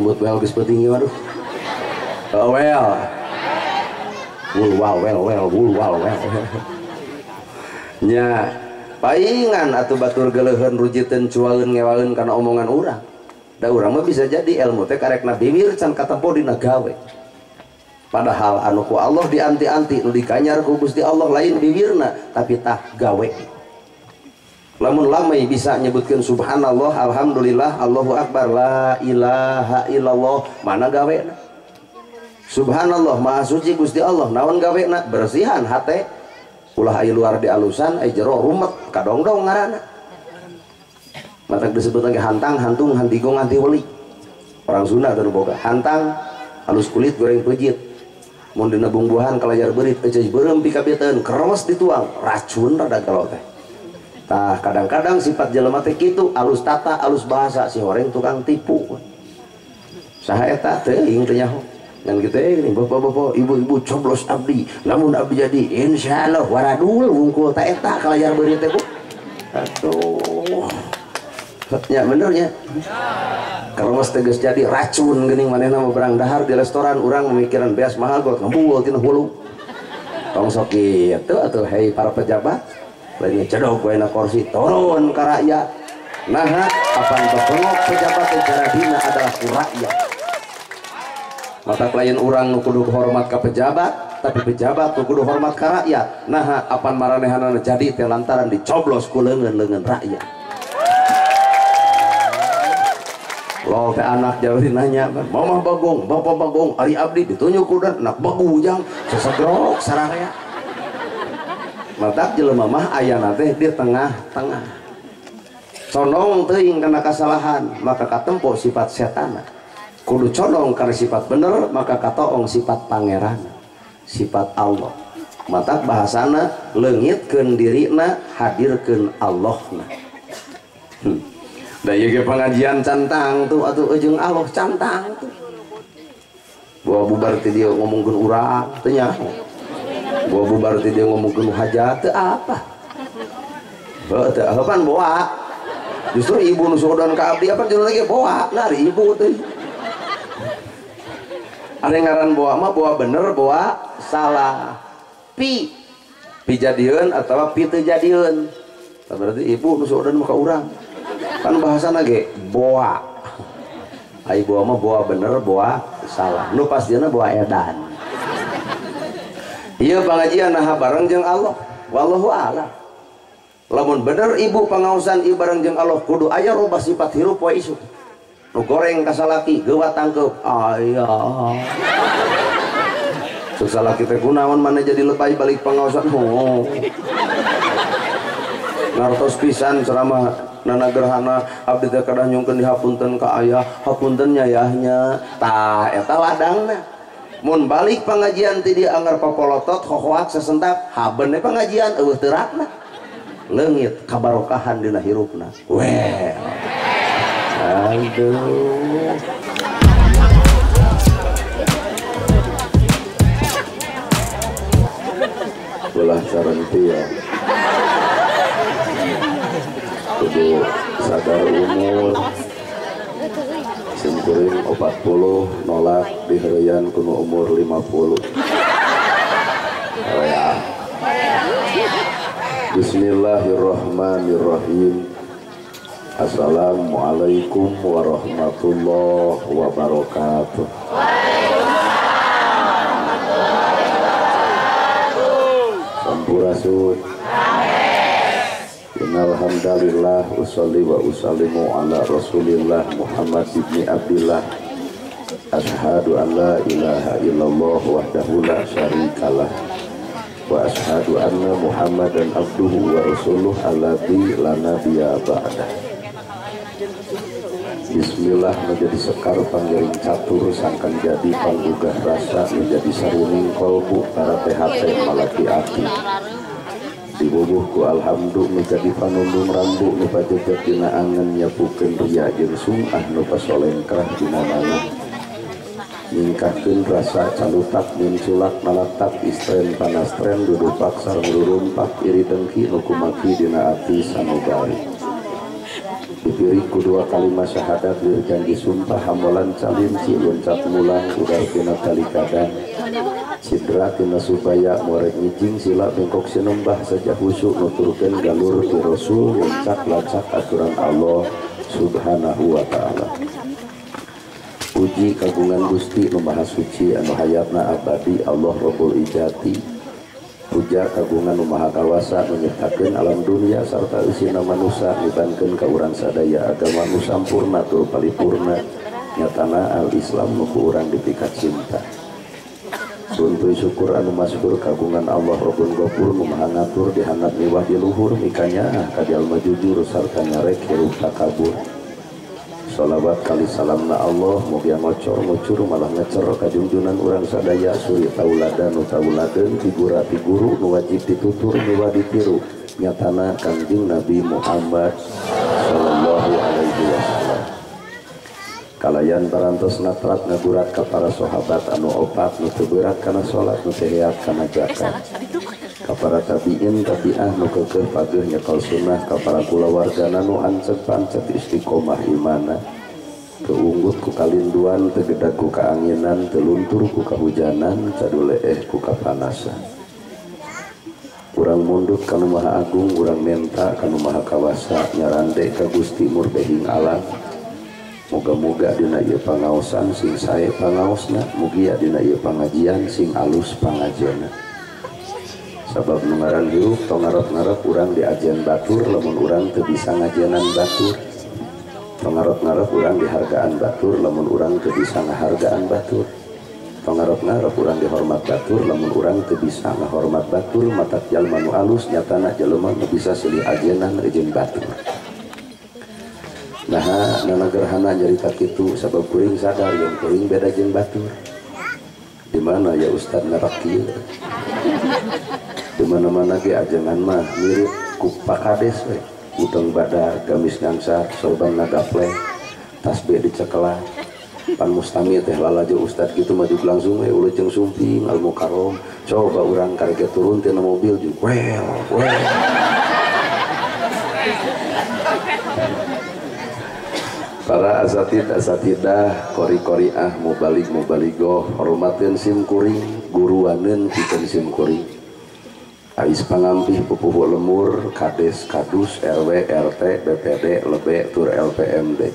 Nyebut well geus penting waduh. Well. Wul wal well well wul wal well. Nya paingan atuh batur geuleuheun rujiteun cualeun ngewaeun kana omongan urang. Da urang mah bisa jadi ilmu teh karekna bibir can katempo dina gawe. Padahal anu ku Allah dianti-anti nu dikanyar ku Gusti Allah lain bibirna tapi tah gawe. Lamun lamai bisa nyebutkeun subhanallah, alhamdulillah, Allahu akbar, la ilaha illallah, mana gawena? Subhanallah, maha suci Gusti Allah, naon gawena? Bersihan hate. Ulah aya luar di alusan, aya jero rumet, kadongdong ngaranna. Matak disebut lagi hantang, hantung, hantigong, hanti weli. Orang Sunda teu boga. Hantang halus kulit goreng pejit. Mun dina bumbuhan kalajar beurit, euceuy beureum pikabieteun, keremes dituang, racun rada galau teh. Tah kadang-kadang sifat jelema teh kitu, alus tata, alus bahasa, si horeng tukang tipu. Saha eta teuing teu nyaho. Ngan kitu geuning bapak-bapak, ibu-ibu coblos abdi, lamun abdi jadi insyaallah waradul wungkul ta eta kalajar beurit teh bu. Atuh. Nya bener nya. Keremes teh geus jadi racun geuning manehna mah berang dahar di restoran urang memikiran beas mahal got ngebul tina hulu. Tong sok kitu atuh hei para pejabat. Lainnya cedok wae na kursi turun ka rakyat. Naha apan bebengok pejabat teh jaradina adalah ku rakyat. Mata klien urang nu kudu hormat ka pejabat, tapi pejabat nu kudu hormat ka rakyat. Naha apan maranehanana jadi teh lantaran dicoblos ku leungeun-leungeun rakyat. Lol teh anak jauh nanya, mamah bagong, bapak bagong, ari abdi ditunjuk kuda, anak bagujang, sesegrok sararea. Matak jelema mah ayana teh di tengah-tengah. Condong teuing kana kasalahan, maka katempo sifat setana. Kudu condong kana sifat bener, maka katoong sifat pangeran, sifat Allah. Matak bahasana leungitkeun dirina, hadirkeun Allahna. Da ieu ge pengajian cantang tuh atuh jeung Allah cantang tuh. Bawa bubar ti dieu ngomongkeun urang teu nyaho. Bawa bubar ti dieu ngomongkeun hajat teu apa. Heuh teu pan boa. Justru ibu nu suudan ka abdi apa jeung lagi boa, nah ari ibu teh. Ari ngaran boa mah boa bener, boa salah. Pi pi jadieun atawa pi teu jadieun. Tah berarti ibu nu suudan mah ka urang. Kan bahasana ge boa. Ai boa mah boa bener, boa salah. Nu pastina boa edan. Ieu pangajian naha bareng jeung Allah. Wallahu a'lam. Lamun bener ibu pangaosan ieu bareng jeung Allah kudu aya robah sifat hirup poe isuk. Nu goreng ka salaki geuwat tangkeup. Aya. Cek salaki teh kunaon maneh jadi lebay balik pangaosan. Oh. Ngartos pisan ceramah nana gerhana abdi teh kedah nyungkeun dihapunten ka ayah, hapunten nya yahnya. Tah eta ladangna. Mun balik pengajian ti dieu anggar papolotot hohoak sesentak haben pengajian eueuh teurakna. Leungit kabarokahan dina hirupna. Well. Aduh. Ulah sarenti ya. Kudu sadar umur. Simkuring 40 nolak diheureyan kuno umur 50. Oh ya. Bismillahirrahmanirrahim. Assalamualaikum warahmatullahi wabarakatuh. Waalaikumsalam warahmatullahi wabarakatuh. Sampurasun. Innal hamdalillah usolli wa usallimu ala Rasulillah Muhammad ibni Abdillah. Asyhadu an la ilaha illallah wahdahu la syarikalah wa asyhadu anna Muhammadan abduhu wa rasuluh alladzi la nabiyya ba'dah. Bismillah menjadi sekar panggiring catur sangkan jadi panggugah rasa menjadi saruning kolbu para THT malaki ati. Dibubuhku alhamdu menjadi panundung rambu nu pajejeg dina angen nyapukeun ria jeung sum'ah nu pasolengkrah dina manah. Nyingkahkeun rasa calutak minculak malatak istren panastren dudupak sareng rurumpak iri dengki nu kumaki dina ati sanubari. Dipiring ku dua kalimat syahadat lir janji sumpah hamolan calinci loncat mulang udar tina tali kadang cidra tina subaya morek ngijing sila bengkok sinembah saja husuk nuturkeun galur ti Rasul loncak lacak aturan Allah subhanahu wa ta'ala. Puji kagungan Gusti nu Maha Suci anu hayatna abadi Allah Rabbul Ijati. Puja kagungan nu Maha Kawasa nu nyiptakeun alam dunia sarta eusina manusa nibankeun ka urang sadaya agama nu sampurna tur paripurna nyatana al-Islam nu ku urang dipikat cinta. Tuntuy syukur anu masyhur kagungan Allah Rabbul Ghafur nu Maha ngatur dihandap miwah di luhur mikanya ka jalma jujur sarta nyarek hirup takabur. Sholawat kali salamna Allah mugia ngocor ngucur malah ngecer kajungjunan urang sadaya suri tauladan nu tauladeun figura figuru nu wajib ditutur miwah ditiru nyatana Kangjeng Nabi Muhammad sallallahu alaihi wasallam. Kalayan parantos natrat ngagurat ka para sahabat anu opat nu teu berat kana salat nu teu heat kana zakat. Ka para tabiin tabiah nu keukeuh pageuh nyekal sunnah ka para kulawargana nu ancep pancep istiqomah imana. Keunggut ku kalinduan teu gedag ku kaanginan teu luntur ku kahujanan caduleeh ku kapanasan. Urang mundut ka Nu Maha Agung urang menta ka Nu Maha Kawasa nyarande ka Gusti Murbehing alam. Moga-moga dina ieu pangaosan sing sae pangaosna, mugia dina ieu pangajian sing alus pangajianna. Sabab nu ngaran hirup tong ngarep-ngarep urang diajian batur lamun urang teu bisa ngajianan batur. Tong ngarep-ngarep urang dihargaan batur lamun urang teu bisa ngahargaan batur. Tong ngarep-ngarep urang dihormat batur lamun urang teu bisa ngahormat batur. Matak jalma nu alus nyatana jelema nu bisa silih ajenan jeung batur. Nah, nana gerhana nyarita kitu sabab kuring sadar yang kuring beda jeung batur. Di mana ya Ustad ngarak kieu? Di mana-mana ge ajengan mah mirip ku pakades we. Utang badak, gamis ngangsar, sorban ngagapleh, tasbih dicekelah. Pan mustami teh lalajo Ustad kitu maju langsung we ulah jeung sumping al mukarrom. Coba urang karege turun tina mobil jeung well, well. Para asatid asatidah kori-koriah mubalig mubaligoh hormateun sim kuring guruaneun pikeun sim kuring ais pangampih pupuhu lemur kades kadus RW RT BPD lebe tur LPMD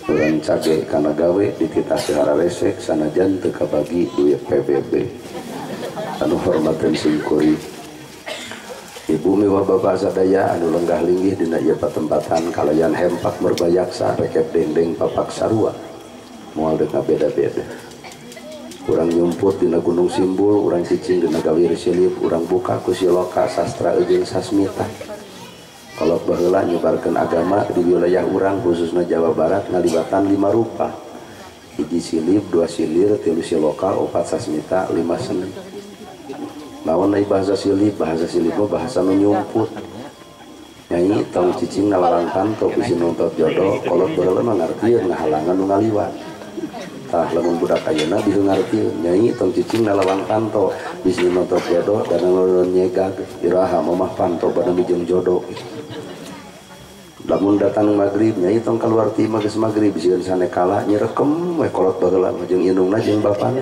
urang cage kana gawe dititah sehara resek sanajan teu kabagi duit PBB anu hormateun sim kuring. Ibu miwah bapak sadaya anu lenggah linggih dina ieu patempatan kalayan hempak merbayaksa rekep dendeng papak sarua moal deuk ngabeda-beda. Urang nyumput dina Gunung Simbul, urang cicing dina Gawir Silip, urang buka ku siloka sastra jeung sasmita. Kolot baheula nyebarkeun agama di wilayah urang khususna Jawa Barat ngalibatan 5 rupa. Hiji silip, 2 silir, 3 siloka, 4 sasmita, 5 seni. Naon ai bahasa silip mah bahasa nu nyumput. Nyai tong cicing ngalawan panto bisi nontot jodoh, kolot baheula mah ngartieun ngahalangan nu ngaliwat. Tah lamun budak ayeuna bieu ngartieun, nyai tong cicing ngalawan panto bisi nontot jodoh dan ngalon nyegag iraha mamah panto bada jeung jodoh. Lamun datang magrib nyai tong kaluar ti imah geus magrib sieun sanekala nyirekem we kolot baheula mah jeung indungna jeung bapana.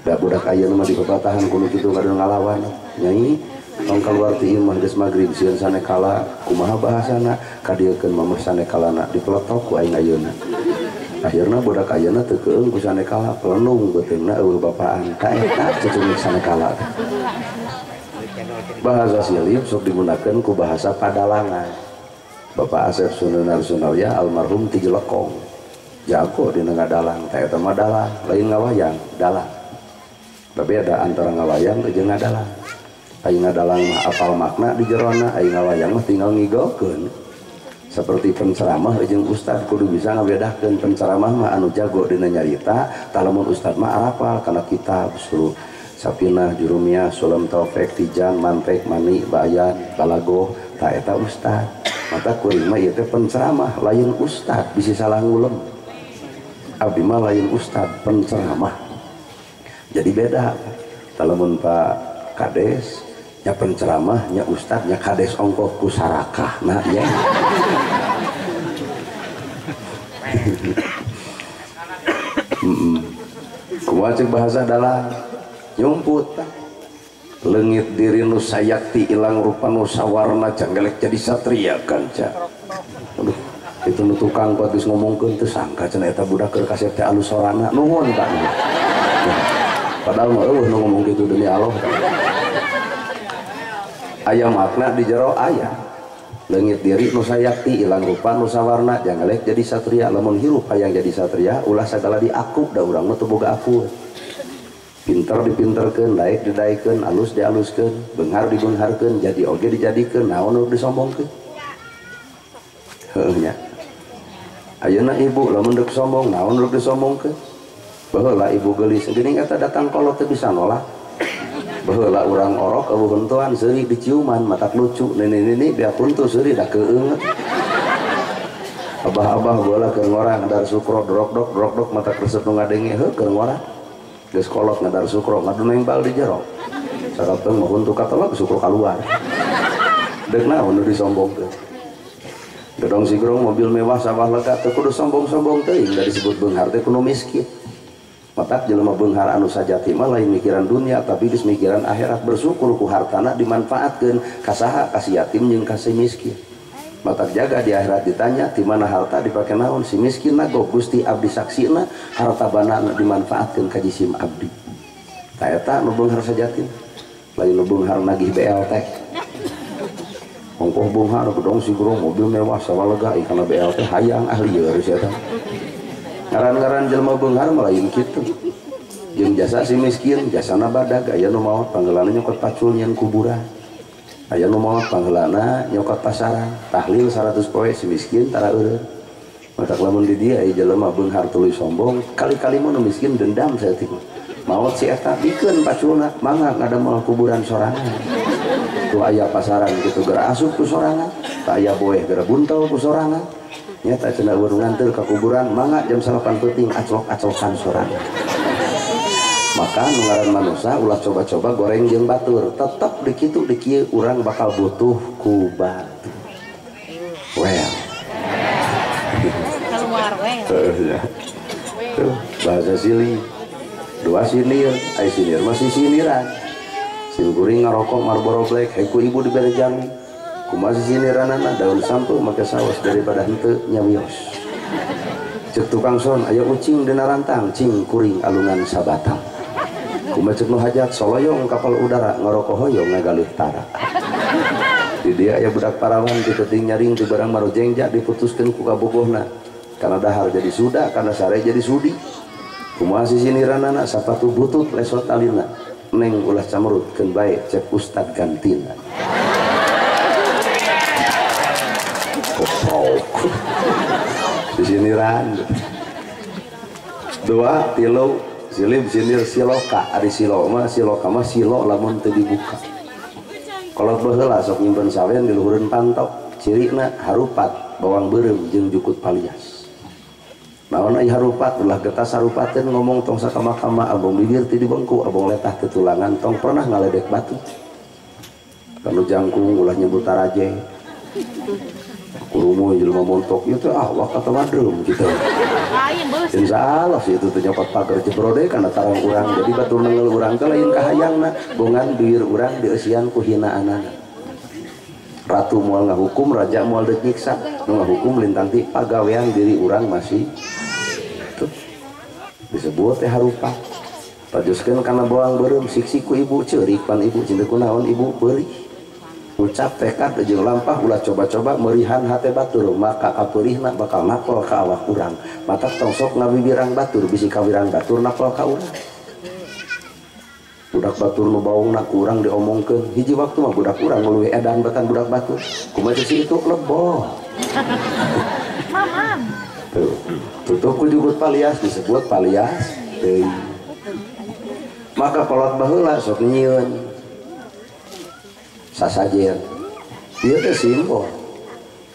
Da budak ayeuna mah dipepatahan kudu kitu ngadon ngalawan. Nyai tong kaluar ti imah geus magrib sieun sanekala kumaha bahasana kadieukeun mamah sanekalana dipeletok ku aing ayeuna. Akhirna budak ayeuna teu keung ku sanekala pelenung beuteungna eueuh bapaan ka eta cucungik sanekala. Bahasa silip sok digunakeun ku bahasa padalangan. Bapak Asep Sunanar Sunarya almarhum ti Jelekong. Jago dina ngadalang, teh eta mah dalang, lain ngawayang, dalang. Tapi ada antara ngawayang jeung ngadalang. Ai ngadalang mah apal makna di jerona, ai ngawayang mah tinggal ngigokeun. Seperti penceramah jeung ustad kudu bisa ngabedakeun penceramah mah anu jago dina nyarita, tah lamun ustad mah arapal kana kitab suruh Sapinah, Jurumiyah, Sulam Taufik, Tijan, Mantek, Mani, Bayan, Balagoh, tah eta ustad. Mata kuring mah ieu teh penceramah, lain ustad, bisi salah ngulem. Abdi mah lain ustad, penceramah. Jadi beda. Lamun Pak Kades nya penceramah, nya ustad, nya kades ongkoh ku sarakah. Nah, ya. Kumaha cek bahasa dalam nyumput leungit diri nu sayakti ilang rupa nu sawarna janggelek jadi satria kanca. Aduh, itu nu tukang kuat geus ngomongkeun teu sangka cenah eta budak keur kasep teh alus sorana. Nuhun Pak. Padahal mah eueuh nu ngomong kitu demi Allah. Aya makna di jero aya. Leungit diri nu sayakti ilang rupa nu sawarna janggelek jadi satria. Lamun hirup hayang jadi satria ulah sagala diaku da urang mah teu boga aku. Pinter dipinterkeun, daek didaekeun, alus dialuskeun, beunghar dibeungharkeun, jadi oge dijadikeun, naon nu disombongkeun. Heueuh nya. Ayeuna ibu lamun deuk sombong, naon nu disombongkeun? Baheula ibu geulis geuning eta datang kolot teu bisa nolak. Baheula urang orok eueuh huntuan seuri diciuman matak lucu nini-nini biak huntu seuri da keueungeut. Abah-abah baheula keur ngora ngadar sukro drok-dok drok-dok matak resep nu ngadenge heuh keur ngora. Geus kolot ngadar sukro ngadu nembal di jero. Sakapeung mah huntu katelep sukro kaluar. Deuk naon nu disombongkeun? Gedong sigrong mobil mewah sawah lega teu kudu sombong-sombong teuing da disebut beunghar teh kudu miskin. Matak jelema beunghar anu sajati mah lain mikiran dunia tapi geus mikiran akhirat, bersyukur ku hartana dimanfaatkeun ka saha, ka si yatim jeung ka si miskin. Matak jaga di akhirat ditanya di mana harta dipake naon, si miskin nagog Gusti abdi saksina harta banana dimanfaatkeun ka jisim abdi. Ta eta nu beunghar sajati lain nu beunghar nagih BLT. Ongkoh beunghar gedong sigrong mobil mewah sawah lega kana BLT hayang ahli lieur si eta. Ngaran-ngaran jelema beunghar mah lain kitu. Jeung jasa si miskin jasana badag aya nu maot panggeulana nyokot pacul nyeun kuburan. Aya nu maot panggeulana nyokot pasaran, tahlil 100 poe si miskin tara eureun. Matak lamun di dieu aya jelema beunghar tuluy sombong, kali-kali mah nu miskin dendam saeutik. Maot si eta bikeun paculna, mangga ngadamel kuburan sorangan. Tuh aya pasaran kitu geura asup ku sorangan, tah aya boeh geura buntel ku sorangan. Nyata cenah eureun nganteur ka kuburan, mangga jam 8 peuting aclok-aclokan sorangan. Maka nu ngaran manusia ulah coba-coba goreng jeung batur, tetep di kitu di kieu urang bakal butuh ku batur. Well. Keluar well. Tuh, bahasa sili. Dua sinir, ai sinir masih siniran. Sim kuring ngarokok Marlboro Black, hei ku ibu dibere jami. Kumaha siniranana daun sampo make saos daripada henteu nyawios. Cek tukang son aya ucing dina rantang, cing kuring alungan sabatang. Kumaha cek nu hajat soloyong kapal udara ngarokok hoyong ngagaleuh tara. Di dieu aya budak parawan ti teuting nyaring ti barang marojengja diputuskeun ku kabogohna. Kana dahar jadi suda, kana sare jadi sudi. Kumaha sisiniranana sapatu butut lesot alina. Neng ulah camerut keun bae cek ustad gantina. Koprok. Sisiniran. Dua tilu silib sinir siloka, ari silo mah siloka mah silo lamun teu dibuka. Kolot baheula sok nyimpen sawen di luhureun pantok, cirina harupat bawang beureum jeung jukut palias. Naon ai harupat ulah getas harupateun ngomong tong sakama-kama abong bibir ti dibengku abong letah tetulangan tong pernah ngaledek batu. Kanu jangkung ulah nyebut taraje. Kurumu jelema montok ieu teh ah wah kata wadreum kitu. Insya Allah sih itu teh nyokot pagar jebrode kana tarang urang jadi batur nengeul urang teh lain kahayangna bongan bibir urang dieusian ku hinaanana. Ratu moal ngahukum, raja moal deuk nyiksa, nu ngahukum lintang ti pagawean diri urang masih tuh disebut teh harupa. Pajuskeun kana bawang beureum siksi ku ibu ceurik pan ibu cinta kunaon ibu peurih. Ucap tekad jeung lampah ulah coba-coba merihan hate batur maka kapeurihna bakal napol ka awak urang. Matak tong sok ngabibirang batur bisi kawirang batur napol ka urang. Budak batur nu baongna ku urang diomongkeun hiji waktu mah budak urang leuwih edan batan budak batur. Kumaha si itu leboh. Tuh, tutup ku jukut palias disebut palias teuing. Maka kolot baheula sok nyieun sasajen. Ieu teh simbol.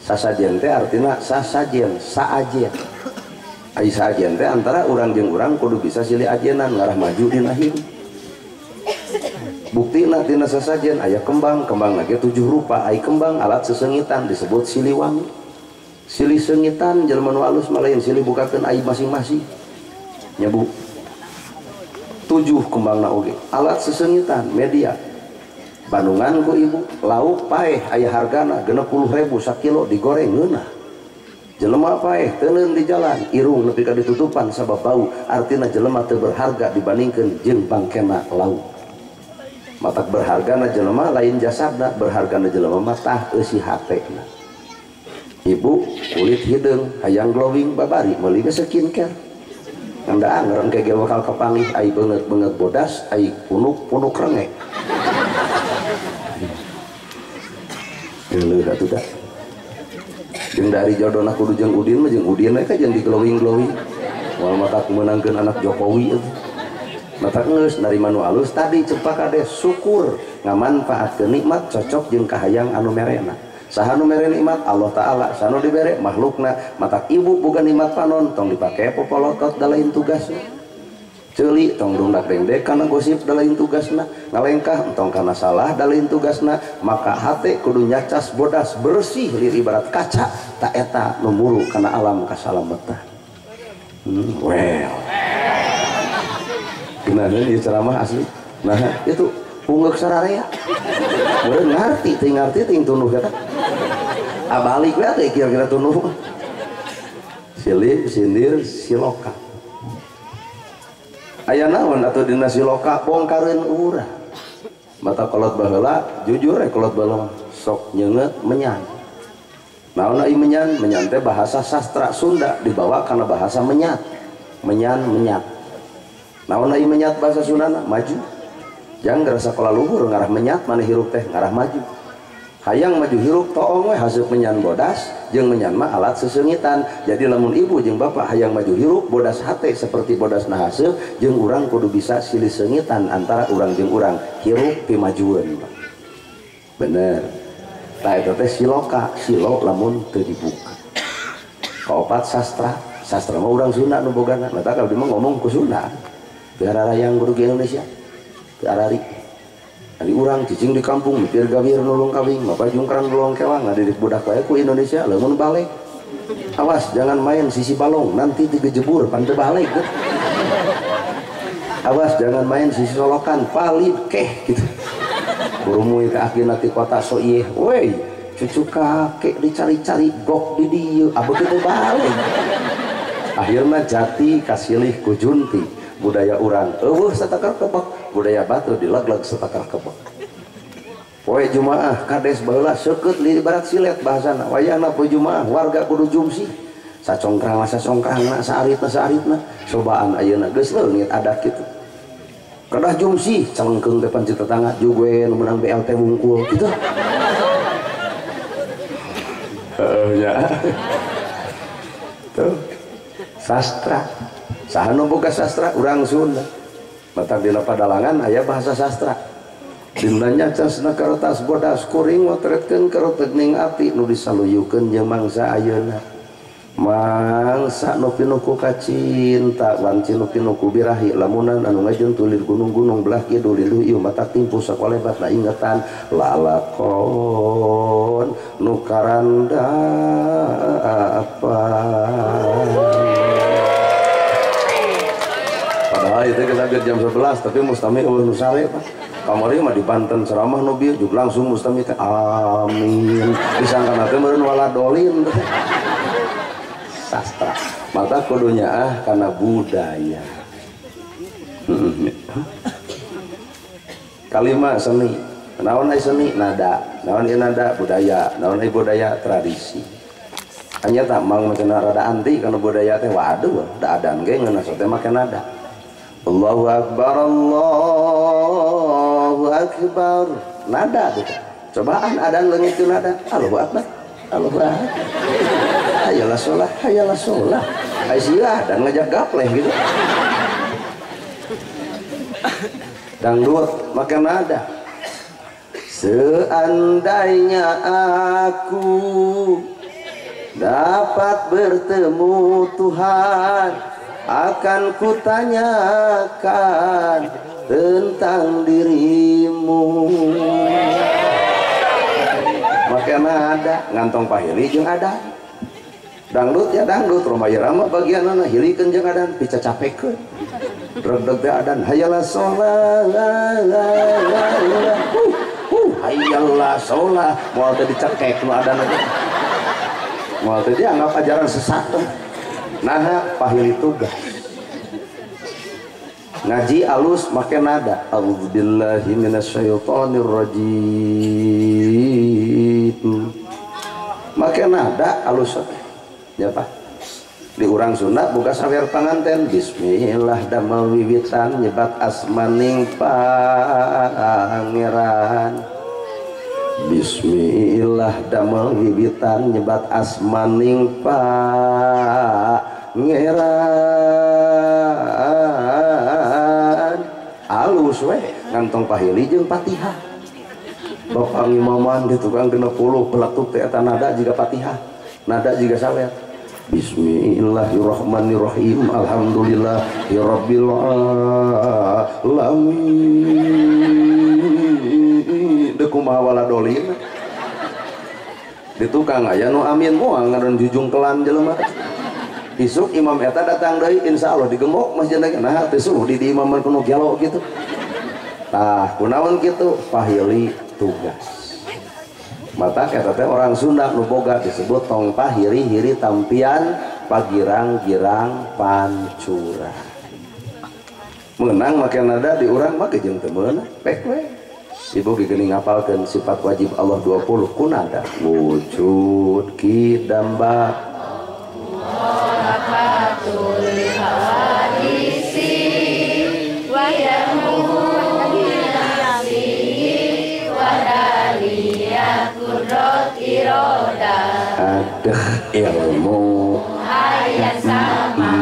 Sasajen teh artina sasajen, saajen. Ai saajen teh antara urang jeung urang kudu bisa silih ajenan ngarah maju dina hirup. Buktina tina sasajen aya kembang, kembang lagi 7 rupa, ai kembang alat sesengitan disebut siliwangi. Silih seungitan jelema nu alus mah lain silih bukakeun aib masing-masing. Nya Bu. 7 kembangna oge. Alat sesengitan media. Bandungan ku ibu, lauk paeh aya hargana 60.000 sakilo digoreng ngeunah. Jelema paeh teuneun di jalan, irung nepi ka ditutupan sabab bau, artina jelema teu berharga dibandingkeun jeung bangkena lauk. Matak berhargana jelema lain jasadna, berhargana jelema mah tah eusi hatena. Ibu kulit hideung hayang glowing babari meuli ge skincare. Ngan da anger engke ge bakal kapanggih ai beungeut-beungeut bodas, ai punuk-punuk rengek. Geuleuh atuh da. Jeung dari jodona kudu jeung Udin mah jeung Udin we ka jeung di glowing-glowing. Moal matak meunangkeun anak Jokowi atuh. Matak geus narima nu alus tadi ceuk kades syukur ngamanfaatkeun nikmat cocok jeung kahayang anu merena. Saha nu mere nikmat Allah Ta'ala, saha nu dibere makhlukna. Matak ibu boga nikmat panon tong dipake popolotot da lain tugasna. Ceuli tong dungdak dengdek kana gosip da lain tugasna, ngalengkah entong kana salah da lain tugasna, maka hate kudu nyacas bodas bersih lir ibarat kaca ta eta nu muru kana alam kasalametan. Well. Gimana ieu ceramah asli? Nah, itu pungeuk sararea. Meureun ngarti teuing ngarti teuing tunduh eta. Abalik we teh kira-kira tunduh. Silih sindir siloka. Aya naon atuh dina siloka bongkareun urang. Mata kolot baheula jujur we kolot baheula sok nyeungeut menyan. Naon ai menyan? Menyan teh bahasa sastra Sunda dibawa kana bahasa menyat. Menyan menyat. Naon ai menyat bahasa Sundana? Maju. Jangan ngerasa sekolah luhur ngarah menyat maneh hirup teh ngarah maju. Hayang maju hirup toong we haseup menyan bodas jeung menyan mah alat seseungitan. Jadi lamun ibu jeung bapak hayang maju hirup bodas hate seperti bodas na haseup jeung urang kudu bisa silih seungitan antara urang jeung urang hirup pimajueun. Bener. Tah eta teh siloka, silo lamun teu dibuka. Kaopat sastra, sastra mah urang Sunda nu bogana. Mata kalau mah ngomong ku Sunda. Biar rayang kudu ke Indonesia. Teu arari. Ari urang cicing di kampung mipir gawir nulung kawing, mapa jungkrang nulung kewang, ngadidik budak wae ku Indonesia lamun balik. Awas jangan main sisi balong, nanti digejebur pan teu balik. Awas jangan main sisi solokan, palid keh gitu. Kurumui ka akhirna ti kota so ieu, woi cucu kakek dicari-cari gok di dieu, abeuh teu balik. Akhirna jati kasilih ku junti. Budaya urang eueuh satakar kebek, budaya batu dilegleg satakar kebek. Poe Jumaah kades baheula seukeut li barat silet bahasana. Wayahna poe Jumaah warga kudu jumsih. Sacongkrangna sacongkrangna saaritna saaritna. Cobaan ayeuna geus leungit adat kitu. Kedah jumsih calengkeung teh pan tetangga juga nu meunang BLT wungkul kitu. Heeh nya. Tuh. Sastra. Saha nu boga sastra urang Sunda. Matak dina padalangan aya bahasa sastra. Dina nyacasna karetas bodas kuring motretkeun karetegning ati nu disaluyukeun jeung mangsa ayeuna. Mangsa nu pinuh ku kacinta wanci nu pinuh ku birahi lamunan anu ngajun tulir gunung-gunung belah kidul linduh ieu matak timpuh sakolebat na ingetan lalakon nu karandapan. Padahal itu kita jam 11 tapi mustami eueuh nu sare Pak. Kamari mah di Banten ceramah nu bieu juga langsung mustami teh amin. Disangkana teh meureun waladolin. Sastra. Mata kudunya ah karena budaya. Kalima seni. Naon ai seni? Nada. Naon ieu nada? Budaya. Naon ai budaya? Tradisi. Hanya tak mang macam rada anti karena budaya teh waduh da adan ge ngeunah teh make nada. Allahu Akbar, Allahu Akbar. Nada gitu. Cobaan adan leungit ku nada. Allahu Akbar, Allahu Akbar. Hayalah sholat, hayalah sholat. Ai sia dan ngajak gapleh gitu. Dangdut make nada. Seandainya aku dapat bertemu Tuhan, akan kutanyakan tentang dirimu. Makanya ada ngantong pahili jeung ada. Dangdut ya dangdut, Roma Irama bagianana hilikeun jeung adan picacapekeun. Dregdeg teh adan hayalah sholat, hayalah sholat, moal teh dicekek nu adan teh. Moal teh dianggap ajaran sesat teh. Naha pahili tugas. Ngaji alus make nada. A'udzubillahi minasyaitonir rajim. Make nada alus teh. Ya Pak. Di urang Sunda buka sawer panganten bismillah damel wiwitan nyebat asmaning pangeran. Bismillah damel wiwitan nyebat asmaning pangeran. Alus we ngantong pahili jeung Fatihah. Bapak ngimaman di tukang 60 peletuk teh eta nada jiga Fatihah, nada jiga sawer. Bismillahirrahmanirrahim. Alhamdulillahirabbil alamin. Deuk kumaha waladolin. Di tukang aya nu amin moal ngaran jujung kelan jelema. Isuk imam eta datang deui insyaallah digembok masjid lagi. Nah teh suruh di imaman kuno gelo gitu. Tah kunaon kitu pahili tugas. Mata eta teh orang Sunda nu boga disebut tong pahiri hiri tampian pagirang-girang pancura. Menang make nada di urang mah jeung teu meunang pek we. Ibu ge geuning ngapalkeun sifat wajib Allah 20 ku nada wujud kidamba adeh ilmu hayat sama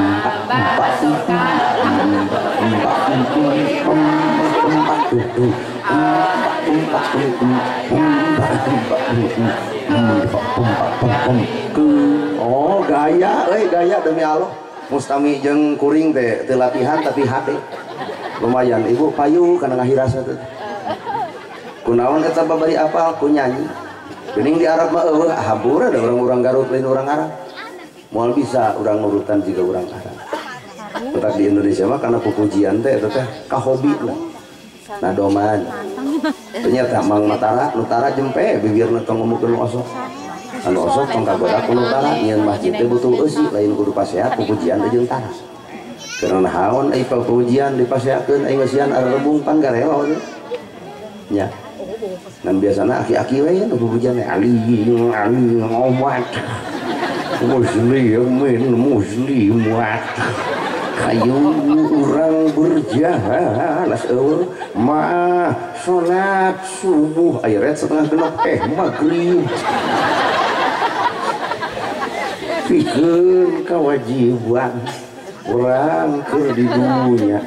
oh gaya euy gaya demi Allah. Mustami jeung kuring teh teu latihan tapi hade lumayan ibu payu kana ngahirasa teh. Kunaon eta babari apal ku nyanyi. Geuning di Arab mah eueuh hampura da urang-urang Garut lain urang Arab. Moal bisa urang nurutan jiga urang Arab. Tetap di Indonesia mah karena pupujian teh eta teh kahobi lah. Nadoman. Ternyata Mang Matara nutara jempe bibirna tong ngomongkeun nu osok. Anu osok tong kagoda ku nutara nyeun masjid teh butuh eusi lain kudu pasehat pupujian teh jeung tara. Karena naon ai pupujian dipasehakeun ai ngeusian arebung pan garelo teh. Nya. Dan biasana aki-aki we nu pupujian teh ali ali ngomat. Muslimin muslimat. Kayu urang berjalan eueuh ma salat subuh aya setengah genep maghrib. Pikeun kewajiban urang keur di dunya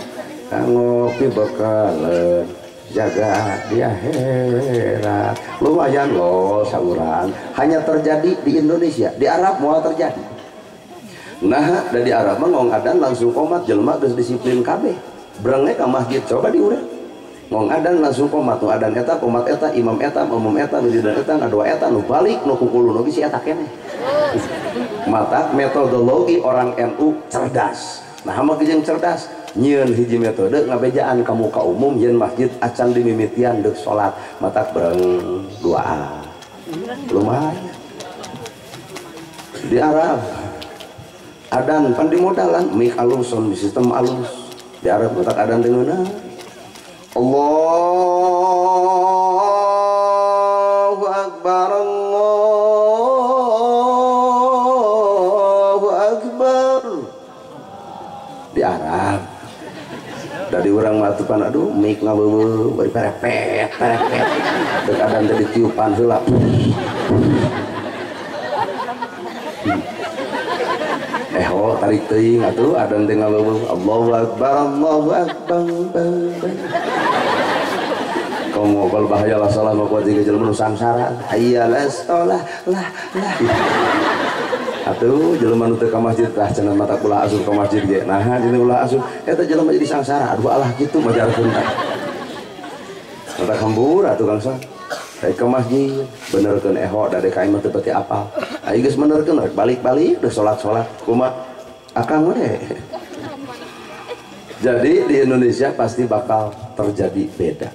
ngopi bakalan jaga di akhirat. Lumayan loh saurang hanya terjadi di Indonesia, di Arab moal terjadi. Nah, dari Arab mah ngong adan langsung komat jelema geus disiplin kabeh. Brengnya ka masjid coba diurang. Ngong adan langsung komat, nu adan eta komat eta, imam eta, umum eta, nu jidan eta, ngadoa eta, nu balik, nu kukulu nu si eta keneh. Mata metodologi orang NU cerdas. Nah, mah jeung cerdas nyieun hiji metode ngabejaan ka muka umum yen masjid acan dimimitian deuk salat, mata breng doa. Lumayan. Di Arab adan pan dimodalan mik alus sound sistem alus di Arab matak adan dengeuna Allahu akbar Allahu akbar di Arab dari urang mah atuh aduh mik ngabeuweung bari perepet perepet deuk adan teh ditiupan heula. Oh tarik teuing atuh adan teh ngabeuweung Allahu akbar Allahu akbar. Komo kalau bahaya lah salah mah kuat jiga jelema nu sangsara. Hayya shalah lah lah. Atuh jelema nu teu ka masjid tah cenah mata ulah asup ka masjid ge. Naha jeung ulah asup eta jelema jadi sangsara. Aduh alah kitu majarkeun tah. Mata hambur atuh Kang Sa. Rek ke masjid benerkeun eho da DKI mah teu pati apal. Ayo geus benerkeun rek balik-balik udah salat-salat kumaha akang we. Jadi di Indonesia pasti bakal terjadi beda.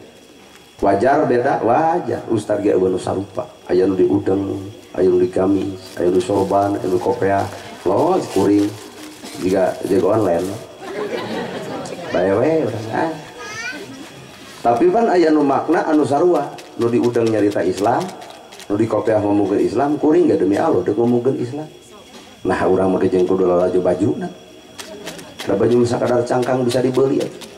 Wajar beda, wajar. Ustad ge eueuh nu sarupa. Aya nu diudeng, aya nu digamis, aya nu sorban, aya nu kopeah. Los kuring jiga jago online. Bae we urang ah. Tapi pan aya nu makna anu sarua, nu diudeng nyarita Islam, nu dikopeah ngomongkeun Islam, kuring ge demi Allah deuk ngomongkeun Islam. Nah urang mah jeung kudu lalajo bajuna. Da baju sakadar cangkang bisa dibeli atuh.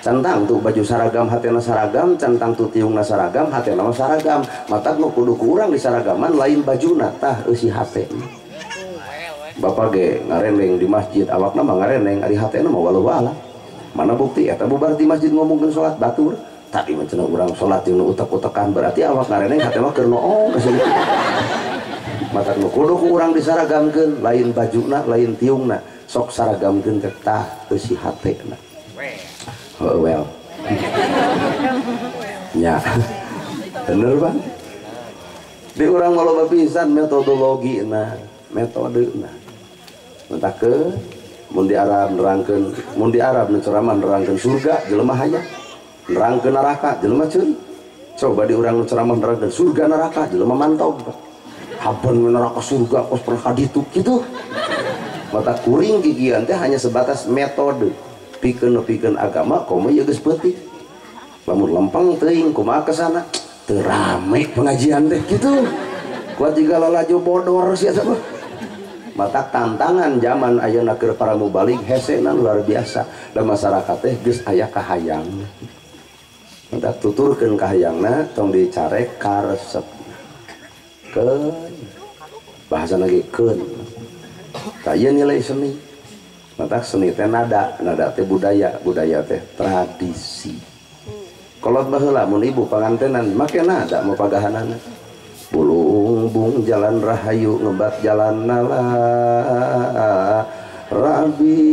Centang tuh baju saragam hatena saragam, centang tuh tiungna saragam, hatena mah saragam. Matak nu kudu ku urang di saragaman lain bajuna tah eusi hate. Bapak ge ngareneng di masjid, awakna mah ngareneng, ari hatena mah walau ala. Mana bukti eta bubar di masjid ngomongkeun salat batur. Tadi mah cenah urang salat jeung nu utek-utekan berarti awak ngareneng hate mah keur noong. Matak nu kudu ku urang disaragamkeun lain bajuna, lain tiungna. Sok saragamkeun teh tah eusi hatena. Oh, well. Ya. Bener bang. Di urang loba pisan metodologi na, metode na. Mentah ke mun di Arab nerangkeun, mun di Arab nu ceramah nerangkeun surga jelema hayang, nerangkeun neraka jelema ceuri. Coba di urang nu ceramah nerangkeun surga neraka jelema mantog. Haban neraka surga kos pernah kaditu kitu. Mata kuring gigian teh hanya sebatas metode. Pikeun-pikeun agama komo ieu geus peuting. Lamun lempeng teuing kumaha kesana teu rame pengajian teh kitu. Kuat jiga lalajo bodor sia mah. Mata tantangan zaman ayeuna keur para mubalig hesena luar biasa. Da masyarakat teh geus aya kahayang. Mata tuturkeun kahayangna tong dicarek karesepna. Keun bahasana ge keun. Tah ieu nilai seni. Mata seni teh nada, nada teh budaya, budaya teh tradisi. Kolot baheula mun ibu pangantenan make nada mau pagahanana. Bulung bung jalan rahayu ngebat jalan nala rabi.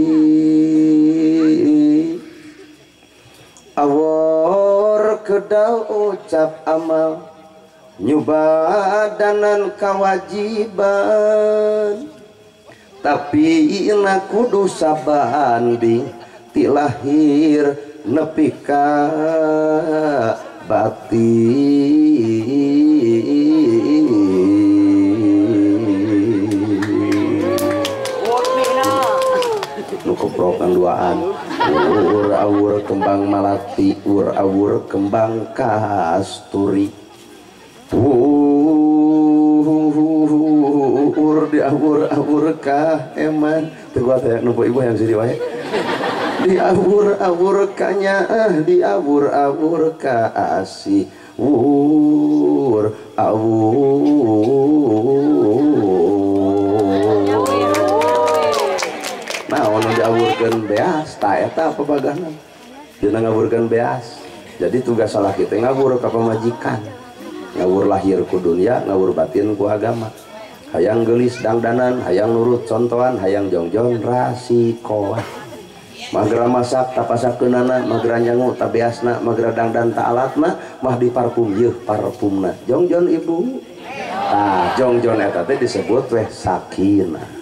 Awor kedal ucap amal nyubadanan kewajiban. Tapi ina kudu sabanding ti lahir nepi ka batin. Nu keprokan duaan. Ur awur kembang malati, ur awur kembang kasturi. Ur diawur-awur kah eman teu kuat ya numpu ibu yang sini wae. Diawur-awur kanya diawur-awur ka asih. Ur awur. Nah, ono diawurkeun beas, tah eta pabagahna. Dina ngawurkeun beas. Jadi tugas salah kita ngawur ka pamajikan. Ngawur lahir ku dunia, ngawur batin ku agama. Hayang gelis dangdanan, hayang nurut contohan, hayang jongjon rasikoan. Magra masak tapasakeunana, magra nyangu tabeasna, magra dangdan ta alatna, mah diparfum yeuh parfumna. Jongjon ibu. Tah, jongjon eta teh disebut weh sakinah.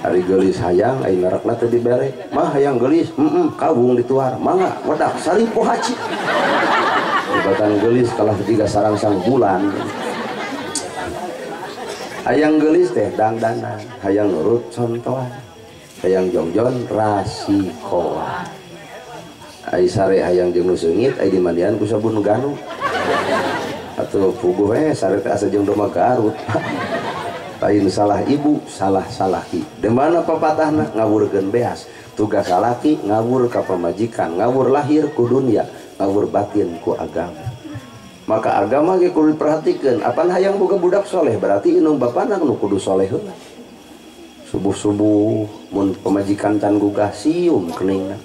Ari geulis hayang ai merekna teh dibere. Mah hayang geulis, heeh, kawung dituar. Mangga wedak saripo haji. Jabatan geulis kalah tiga sarangsang bulan. Hayang geulis teh dangdanan, hayang nurut contohan, hayang jongjon rasikoan. Ai sare hayang jeung nu seungit, ai dimandian ku sabun ganu. Atuh puguh we sare teh asa jeung domba Garut. Lain salah ibu, salah salaki. Di mana papatahna ngawurkeun beas. Tugas salaki ngawur ka pamajikan, ngawur lahir ku dunia, ngawur batin ku agama. Maka agama ge kudu diperhatikeun. Apan hayang boga budak soleh berarti indung bapana nu kudu soleh heula. Subuh-subuh mun pamajikan can gugah sium keningna.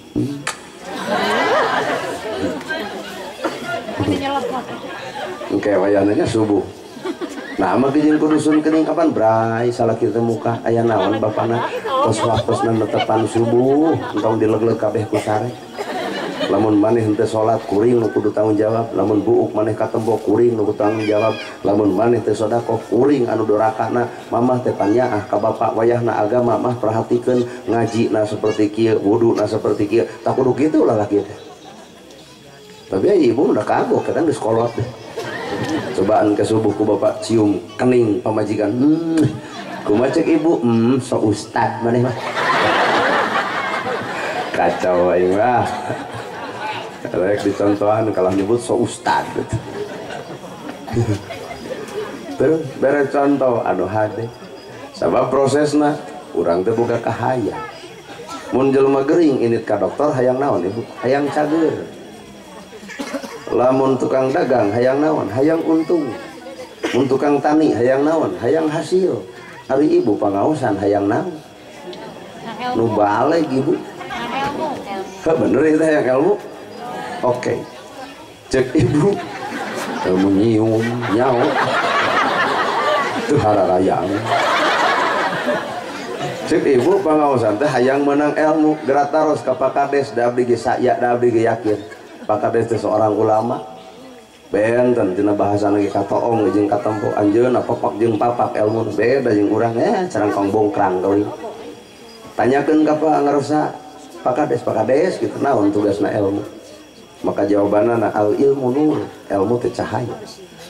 Engke wayahna nya subuh. Nah, mah jeung kudu sun kening kapan bray salah kita muka aya naon bapana tos waktosna netepan subuh entong dilegleg kabeh ku sare. Lamun maneh henteu salat kuring nu kudu tanggung jawab, lamun buuk maneh katempo kuring nu kudu tanggung jawab, lamun maneh teu sedekah kuring anu dorakana. Mamah teh panyaah ka bapak wayahna agama mah perhatikeun ngajina seperti kieu, wuduna seperti kieu, tak kudu kitu lalaki teh. Tapi ya ibu udah kagok, kadang geus kolot deh. Cobaan ke subuh ku bapak cium kening pamajikan. Kumaha cek ibu? So ustad maneh mah. Kacau aing mah. Rek dicontohan kalau nyebut so ustad gitu. Terus bere contoh anu hade. Sabab prosesna urang teh boga kahayang. Mun jelema gering init ka dokter hayang naon ibu? Hayang cager. Lamun tukang dagang hayang naon? Hayang untung. Mun tukang tani hayang naon? Hayang hasil. Ari ibu pangaosan hayang naon? Nu baleg ibu. Heh bener itu hayang ilmu. Oke. Cek ibu ilmu nyium nyau. Teu hararayang. Cek ibu pangaosan teh hayang menang ilmu, gerak taros ka Pak Kades da abdi ge saya da abdi ge yakin. Pak Kades teh seorang ulama. Benten tina bahasana ge katoong jeung katempo anjeunna papak jeung papak ilmu beda jeung urang carangkong bongkrang geuning. Tanyakeun ka Pak ngarasa Pak Kades kitu naon tugasna ilmu. Maka jawabanna al ilmu nur, ilmu teh cahaya.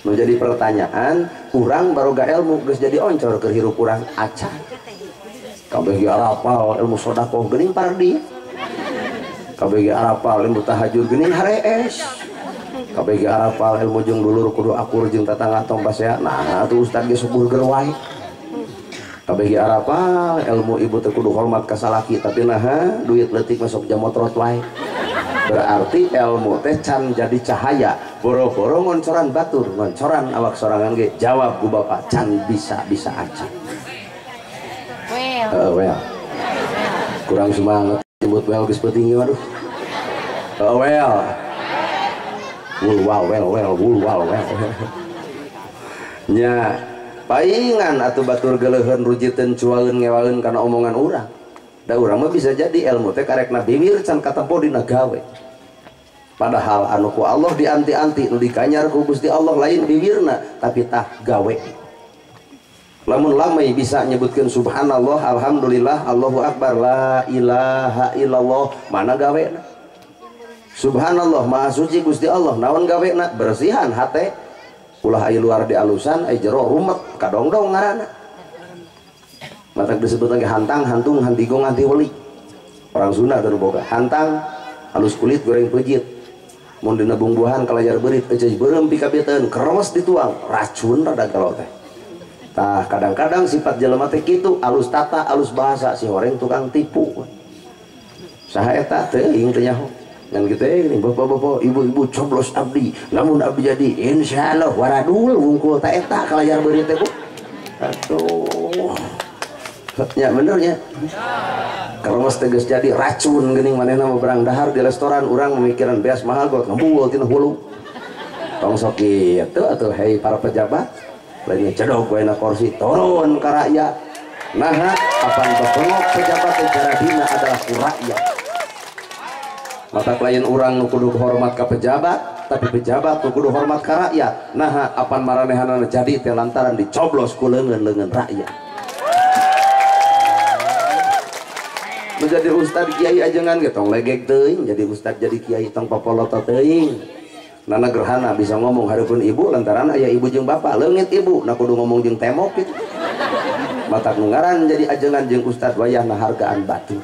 Nu jadi pertanyaan, urang baroga ilmu geus jadi oncor keur hirup urang acan. Kabeh ge arapal ilmu sedekah geuning pardi. Kabeh ge arapal ilmu tahajud geuning harees. Kabeh ge arapal ilmu jeung dulur kudu akur jeung tatangga tong pasea. Nah atuh ustad ge syukur ger wae. Kabeh ge arapal ilmu ibu teh kudu hormat ka salaki tapi naha duit leutik masuk jamotrot wae. Berarti ilmu teh can jadi cahaya, boro-boro ngoncoran batur, ngoncoran awak sorangan ge. Jawab ku bapak can bisa-bisa acan. Well. Well. Kurang semangat nyebut well geus penting waduh. Well. Wul wal well well wul wal well. Nya paingan atuh batur geuleuheun rujiteun cuaeun ngewaeun kana omongan urang. Da urang mah bisa jadi ilmu teh karekna bibir can katempo dina gawe. Padahal anu ku Allah dianti-anti nu dikanyar ku Gusti Allah lain bibirna tapi tah gawe. Lamun lamai bisa nyebutkeun subhanallah, alhamdulillah, Allahu akbar, la ilaha illallah, mana gawena? Subhanallah, maha suci Gusti Allah, naon gawena? Bersihan hate. Ulah ai luar di alusan, ai jero rumet, kadongdong ngaranna. Matak disebut lagi hantang, hantung, hantigong, hanti weli. Orang Sunda teu boga. Hantang, halus kulit goreng pejit. Mun dina bumbuhan kalajar beurit, euceuy beureum pikabieteun, keremes dituang, racun rada galau teh. Tah kadang-kadang sifat jelema teh kitu, alus tata, alus bahasa, si horeng tukang tipu. Saha eta teuing teu nyaho. Ngan kitu geuning bapak-bapak, ibu-ibu coblos abdi, lamun abdi jadi insyaallah waradul wungkul ta eta kalajar beurit teh bu. Aduh. Ya bener nya. Keremes teh geus jadi racun geuning manehna mah berang dahar di restoran urang memikiran beas mahal got ngebul tina hulu. Tong sok kitu atuh hei para pejabat. Lainnya cedok wae na kursi turun ka rakyat. Naha apan bebengok pejabat teh jaradina adalah ku rakyat. Mata lain urang nu kudu hormat ka pejabat, tapi pejabat nu kudu hormat ka rakyat. Naha apan maranehanana jadi teh lantaran dicoblos ku leungeun-leungeun rakyat. Menjadi ustad kiai ajengan ge tong legeg teuing, jadi ustad jadi kiai tong papoloto teuing. Nana gerhana bisa ngomong hareupeun ibu lantaran aya ibu jeung bapak leungit ibu na kudu ngomong jeung temok gitu. Matak nu ngaran jadi ajengan jeung ustad wayahna hargaan batu.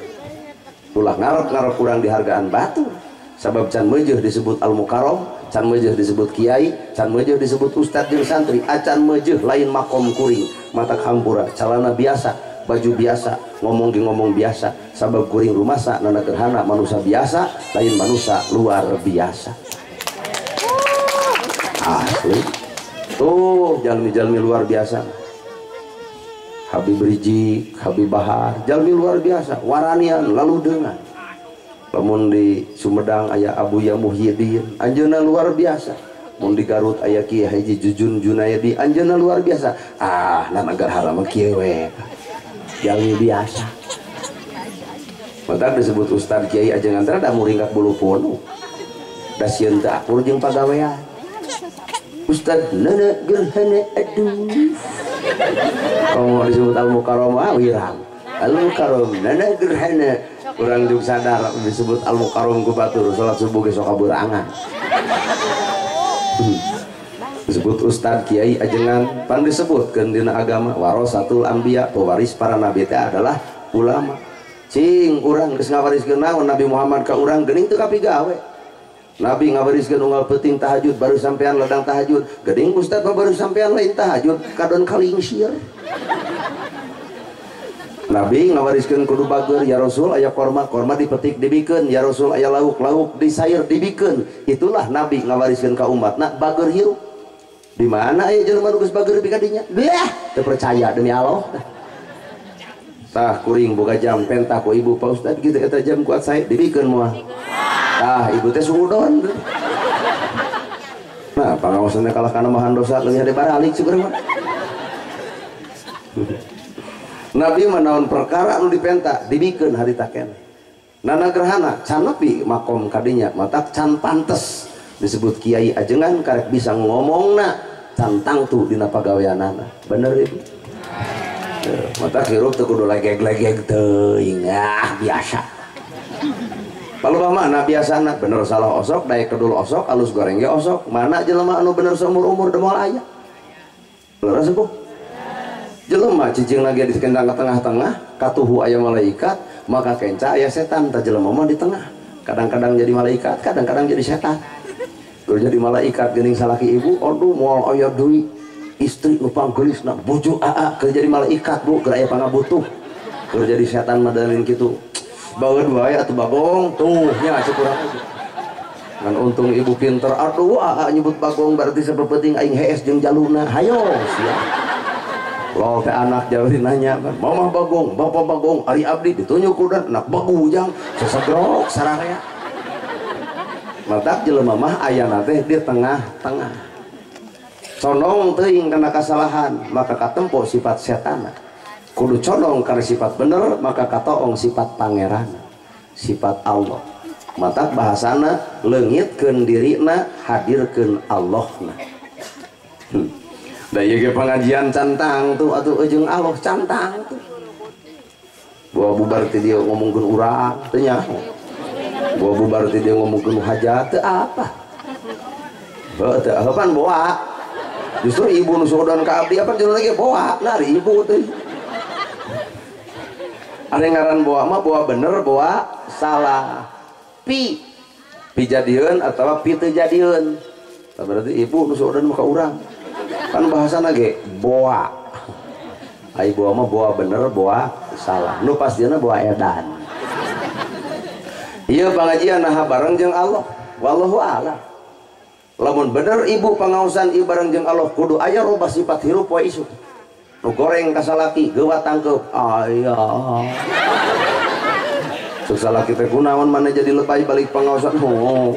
Ulah ngarep-ngarep kurang dihargaan batu. Sabab can meujeuh disebut al-mukarram, can meujeuh disebut kiai, can meujeuh disebut ustad jeung santri, acan meujeuh lain makom kuring, matak hampura, calana biasa, baju biasa, ngomong ge ngomong biasa, sabab kuring rumasa nana gerhana manusia biasa, lain manusia luar biasa. Asli. Tuh jalmi-jalmi luar biasa. Habib Rizieq, Habib Bahar, jalmi luar biasa, waranian lalu dengan. Lamun di Sumedang aya Abuya Muhyiddin, anjeunna luar biasa. Mun di Garut aya Kiai Haji Jujun Junaidi, anjeunna luar biasa. Ah, nana gerhana mah kieu we. Jalmi biasa. Matak disebut ustad kiai ajengan teh da muringkak bulu punu. Da sieun teu akur jeung pagawean. Ustad Nana Gerhana aduh. Kalau disebut Al Mukarram ah wirang. Al Mukarram Nana Gerhana. Urang juga sadar disebut Al Mukarram ku batur salat subuh ge sok kaburangan. Disebut ustad kiai ajengan pan disebutkeun dina agama warasatul anbiya, pewaris para nabi teh adalah ulama. Cing urang geus ngawariskeun naon Nabi Muhammad ka urang geuning teu kapigawe. Nabi ngawariskeun unggal peuting tahajud baru sampean ladang tahajud, geuning ustad mah baru sampean lain tahajud kadon kalingsir. Nabi ngawariskeun kudu bager, ya Rasul aya korma, korma dipetik dibikeun, ya Rasul aya lauk, lauk disair dibikeun. Itulah Nabi ngawariskeun ka umatna bager hirup. Di mana aya jelema nu geus bager bi ka dinya? Beah, teu percaya demi Allah. Tah kuring boga jam pentah ku ibu Pak Ustad gitu eta jam kuat saya dibikeun moal. Tah ibu teh suudon. Nah, pangaosan teh kalah kana mahan dosa leuwih hade baralik syukur mah. Nabi mah naon perkara anu dipenta dibikeun harita keneh. Nana Gerhana can nepi makom kadinya matak can pantes disebut kiai ajengan karek bisa ngomongna can tangtu dina pagaweanana. Bener ibu? Matak hirup teu kudu legeg-legeg teuing ah biasa. Palebah mana biasana bener salah osok daek kedul osok alus goreng ge osok mana jelema anu bener seumur-umur deui moal aya. Leres bu? Jelema cicing lagi di kendang ke tengah-tengah katuhu aya malaikat maka kenca aya setan tah jelema mah di tengah kadang-kadang jadi malaikat kadang-kadang jadi setan. Keur jadi malaikat geuning salaki ibu aduh moal aya deui istri nu panggelisna bojo aa keur jadi malaikat bu keur aya pangabutuh. Keur jadi setan mah dalin kitu baeud wae atuh bagong tuh nya cek urang aja. Ngan untung ibu pinter aduh aa nyebut bagong berarti sapepenting aing hees jeung jaluna hayo sia. Lol teh anak jauh nanya mamah bagong bapak bagong ari abdi ditunjuk kuda anak bagujang sesegrok sararea. Matak jelema mah ayana teh di tengah-tengah condong teuing kana kasalahan maka katempo sifat setan. Kudu condong kana sifat bener maka katoong sifat pangeran sifat Allah. Matak bahasana leungitkeun dirina hadirkeun Allahna. Da ieu ge pengajian cantang tuh atuh jeung Allah cantang tuh. Bawa bubar ti dieu ngomongkeun urang teu nyaho. Bawa bubar ti dieu ngomongkeun hajat teu apa. Heuh teu pan boa. Justru ibu nu suudon ka abdi apa jelema ge boa, nari ibu teh. Ari ngaran boa mah boa bener boa salah. Pi pijadieun atawa pi teu jadieun. Tah berarti ibu nu suudon mah ka urang. Kan bahasana ge boa. Ai boa mah boa bener boa salah. Nu pastina boa edan. Ieu pangajian naha bareng jeung Allah. Wallahu a'lam. Lamun bener ibu pangaosan ieu bareng jeung Allah kudu aya robah sifat hirup poe isuk. Nu goreng ka salaki geuwat tangkeup. Aya. Sok salaki teh kunaon maneh jadi lebay balik pangaosan. Oh.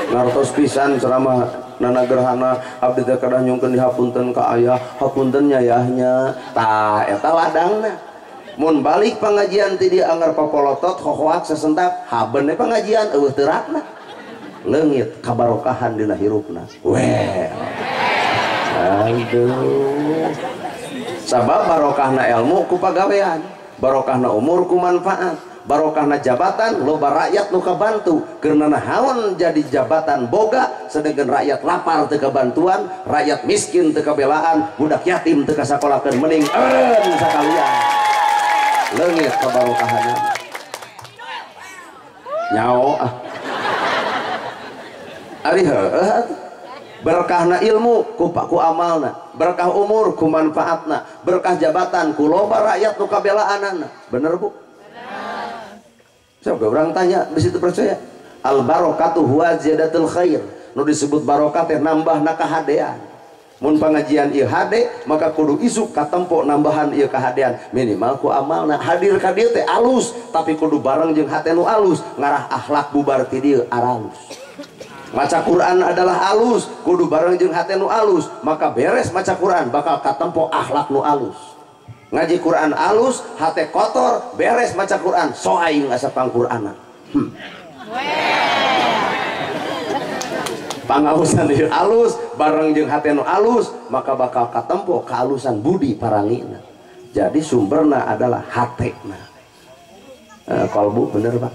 Ngartos pisan ceramah Nana Gerhana abdi teh kadah nyungkeun dihapunten ka ayah hapunten nyayahnya tah eta ladangna mun balik pengajian ti dieu anggar papolotot hohoak sesentak haben we pengajian eueuh teurakna leungit kabarokahan dina hirupna well aduh sabab barokahna ilmu ku pagawean barokahna umur ku manfaat barokahna jabatan loba rakyat nu kabantu karena nahaon jadi jabatan boga sedangkan rakyat lapar teu kabantuan rakyat miskin teu kabelaan budak yatim teu kasakolakeun mending eun sakalian leungit kabarokahanna nyao ah ari heueuh berkahna ilmu ku amalna berkah umur ku manfaatna berkah jabatan ku loba rakyat nu kabelaanana bener bu? Coba orang tanya di situ percaya al barokatu huwa ziyadatul khair nu disebut barokah teh nambahna kahadean mun pengajian ieu hade maka kudu isuk katempo nambahan ieu kahadean minimal ku amalna hadir ka dieu teh alus tapi kudu bareng jeung hate nu alus ngarah akhlak bubar ti dieu aralus maca Quran adalah alus kudu bareng jeung hate nu alus maka beres maca Quran bakal katempo akhlak nu alus ngaji Quran alus hate kotor beres maca Quran so aing asa pangqur'ana. Pangaosan ieu alus bareng jeung hate nu alus maka bakal katempo kaalusan budi parangina. Jadi sumberna adalah hatena. Kolbu bener Pak.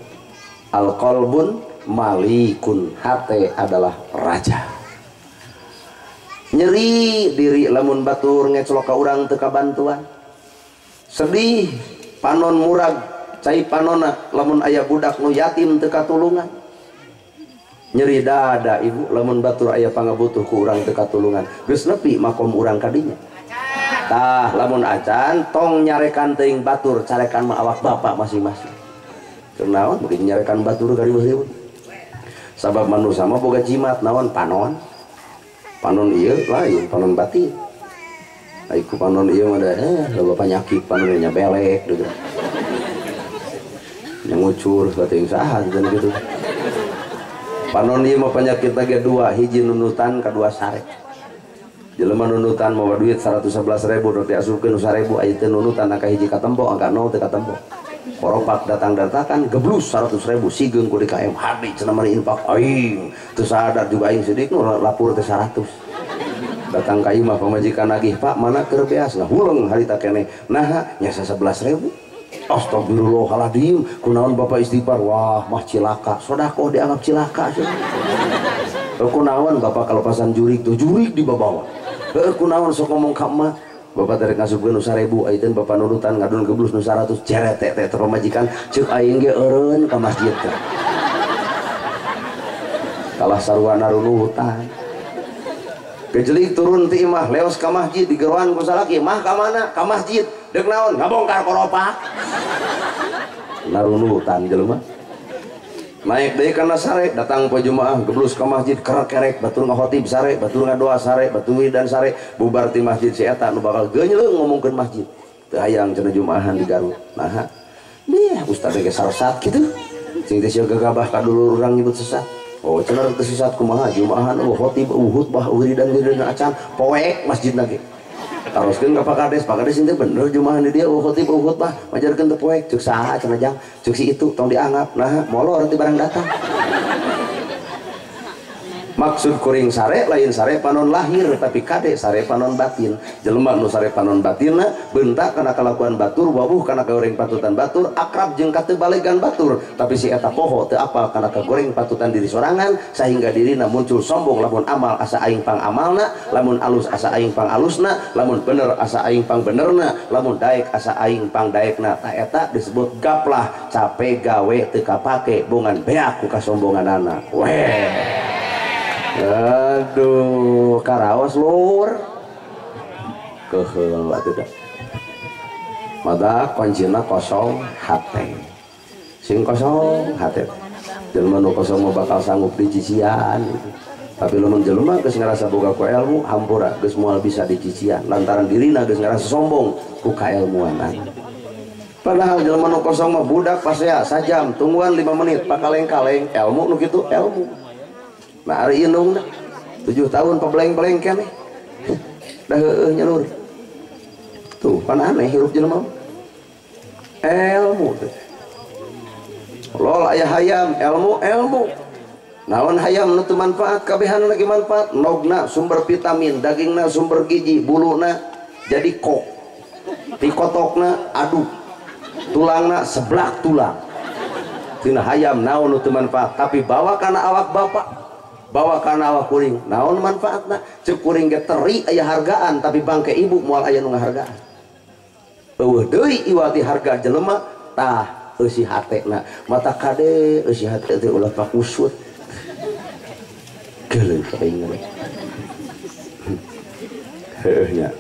Al kolbun malikun, hate adalah raja. Nyeri diri lamun batur ngecelok ka urang teu kabantuan. Sedih panon murag cai panona lamun aya budak nu yatim teu katulungan. Nyeri dada ibu lamun batur aya pangabutuh ku urang teu katulungan. Geus nepi makom urang kadinya. Tah lamun acan tong nyarekan teuing batur, carekan mah awak bapak masing-masing. Kunaon beuki nyarekan batur kariweuh-riweuh. Sabab manusia mah boga jimat naon panon. Panon ieu lain panon batin. Ai ku panon ieu mah da loba panyakit panonnya belek gitu. Yang ngucur teuing saha gitu. Panon ieu mah penyakit lagi dua, hiji nunutan kadua sare. Jelema nunutan mawa duit 111.000 rek diasupkeun nu 1.000 aya teu nunutan angka hiji katempo angka 0 teu katempo. Koropak datang-datakan geblus 100.000 sigeung ku DKM hadi cenah mari infak aing teu sadar juga aing sidik nu lapur teh 100. Datang ka imah pamajikan nagih, Pak mana keur beas ngahuleng harita keneh. Naha nya 11.000. Astagfirullahaladzim, kunaon bapak istighfar, wah mah cilaka, sodakoh dianggap cilaka. Kunaon bapak kalepasan jurik tuh jurik dibawa. Kunaon sok ngomong ka emak, bapak tarik ngasupkeun nu 1000, ayeuna bapak nurutan ngadun geblus nu 100, jeret teh teh pamajikan, ceuk aing ge eureun ka masjid teh. Kalah sarwana runutan. Gejelik turun ti imah, leos ka masjid digeroan ku salaki, mah ka mana? Ka masjid. Deuk naon? Ngabongkar koropak. Narunutan jelema. Naik deui kana sare, datang poe Jumaah geblus ka masjid kerek-kerek, batur ngahotib sare, batur ngadoa sare, batur wiridan sare, bubar ti masjid si eta nu bakal geunyleung ngomongkeun masjid. Teu hayang cenah Jumaahan di Garut. Naha? Nih, ustaz ge sarsat kitu. Cing teh sia gagabah ka dulur urang nyebut sesat. Oh, cenah teu sesat kumaha Jumaahan eueuh khotib, eueuh khutbah, wiridan-wiridan acan, poek masjidna ge. Taroskeun ka Pak Kades, Pak Kades teh bener Jumaahan di dieu eueuh khotib, eueuh khutbah, majarkeun teu poek, ceuk saha cenah jang, ceuk si itu tong dianggap, nah molor ti barang datang. Maksud kuring sare lain sare panon lahir tapi kade sare panon batin. Jelema nu sare panon batinna bentak kana kalakuan batur, wawuh kana goreng patutan batur, akrab jeung katebalegan batur, tapi si eta poho teu apal kana kagoreng patutan diri sorangan sehingga dirina muncul sombong lamun amal asa aing pang amalna, lamun alus asa aing pang alusna, lamun bener asa aing pang benerna, lamun daek asa aing pang daekna. Ta eta disebut gaplah, capek gawe teu kapake bongan beak ku kasombonganana. Weh. Aduh, karaos lur. Keheul atuh da. Mata kuncina kosong hate. Sing kosong hate. Jelema nu kosong mah bakal sanggup dicician gitu. Tapi lamun jelema geus ngarasa boga ku ilmu, hampura geus moal bisa dicician lantaran dirina geus ngarasa sombong ku kailmuanan. Padahal jelema nu kosong mah budak pasea sajam, tungguan 5 menit pakaleng-kaleng, ilmu nu kitu ilmu. Nah, ari indung 7 tahun pebeleng-beleng keneh. Dah heueuh nyalur. Tuh, pan aneh hirup jelema. Ilmu teh. Lol aya hayam, ilmu ilmu. Naon hayam nu teu manfaat, kabehan lagi manfaat. Nogna sumber vitamin, dagingna sumber gizi, buluna jadi kok. Tikotokna aduk. Tulangna seblak tulang. Tina hayam naon nu teu manfaat, tapi bawa kana awak bapak. Bawa kana awak kuring, naon manfaatna? Ceuk kuring ge teri aya hargaan, tapi bangke ibu moal aya nu ngahargaan. Eueuh deui iwati harga jelema tah eusi hatena. Mata kade eusi hate teh ulah pakusut. Geuleuh aing mah. Heueuh nya.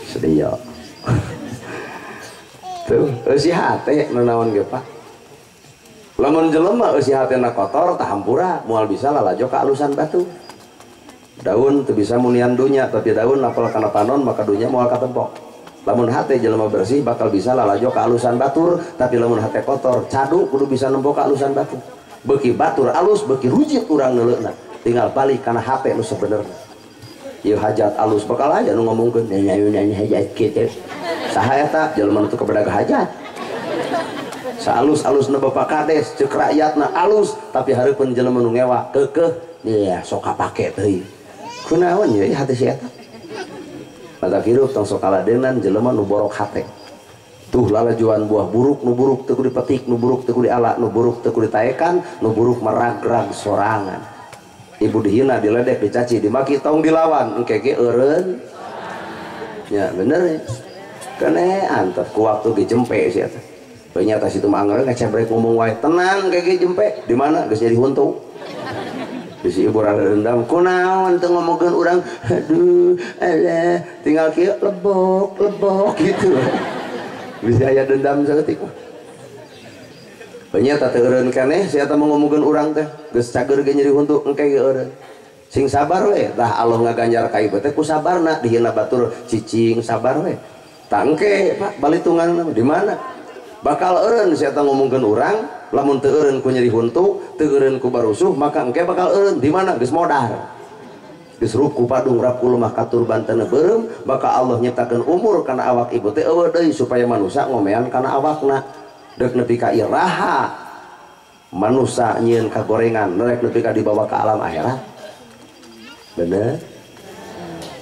Sedih ya. Tuh eusi hate nanaon ge Pak? Lamun jelema eusi hatena kotor tah hampura moal bisa lalajo ka alusan batu. Daun teu bisa munian dunya, tapi daun napel kana panon maka dunya moal katempok. Lamun hate jelema bersih bakal bisa lalajo ka alusan batur, tapi lamun hate kotor cadu kudu bisa nempo ka alusan batur. Beuki batur alus beuki rujit urang neuleuna. Tinggal balik kana hate nu sebenerna. Ieu hajat alus bakal aya nu ngomongkeun nya hajat kitu. Saha eta jelema nu teu kebedag hajat. Saalus-alusna Bapak Kades cek rakyatna alus tapi hareupeun jelema nu ngewa keukeuh ya sok kapake teuing. Kunaon ye hate si eta? Mata hirup tong sok kaladenan jelema nu borok hate. Tuh lalajuan buah buruk nu buruk teu kudu dipetik, nu buruk teu kudu diala, nu buruk teu kudu ditaekan, nu buruk meragrag sorangan. Ibu dihina, diledek, dicaci, dimaki, tong dilawan, engke ge eureun. Ya bener ya. Kene antep ku waktu ge jempe si eta. Bae tas itu mah angeur ngecebrek ngomong wae, tenang ge jempe. Di mana geus jadi huntu. Bisi ibu rada dendam, kunaon teu ngomongkeun urang, aduh, alah, tinggal kieu lebok, lebok gitu. Bisi aya dendam saeutik mah. Bae teh eureun keneh si eta mah ngomongkeun urang teh, geus cager ge nyeri huntu, engke ge eureun. Sing sabar we, tah Allah ngaganjar ka ibu teh ku sabarna dihina batur cicing sabar we. Tah engke Pak balitungan di mana? Bakal eureun si eta ngomongkeun urang, lamun teu eureun ku nyeri huntu, teu eureun ku barusuh, maka engke bakal eureun di mana geus modar. Geus rup ku padung rap ku lemah katur bantena beureum, bakal Allah nyiptakeun umur kana awak ibu teh eueuh deui supaya manusa ngomean kana awakna. Deuk nepi ka iraha manusa nyieun kagorengan, rek nepi ka dibawa ka alam akhirat. Bener?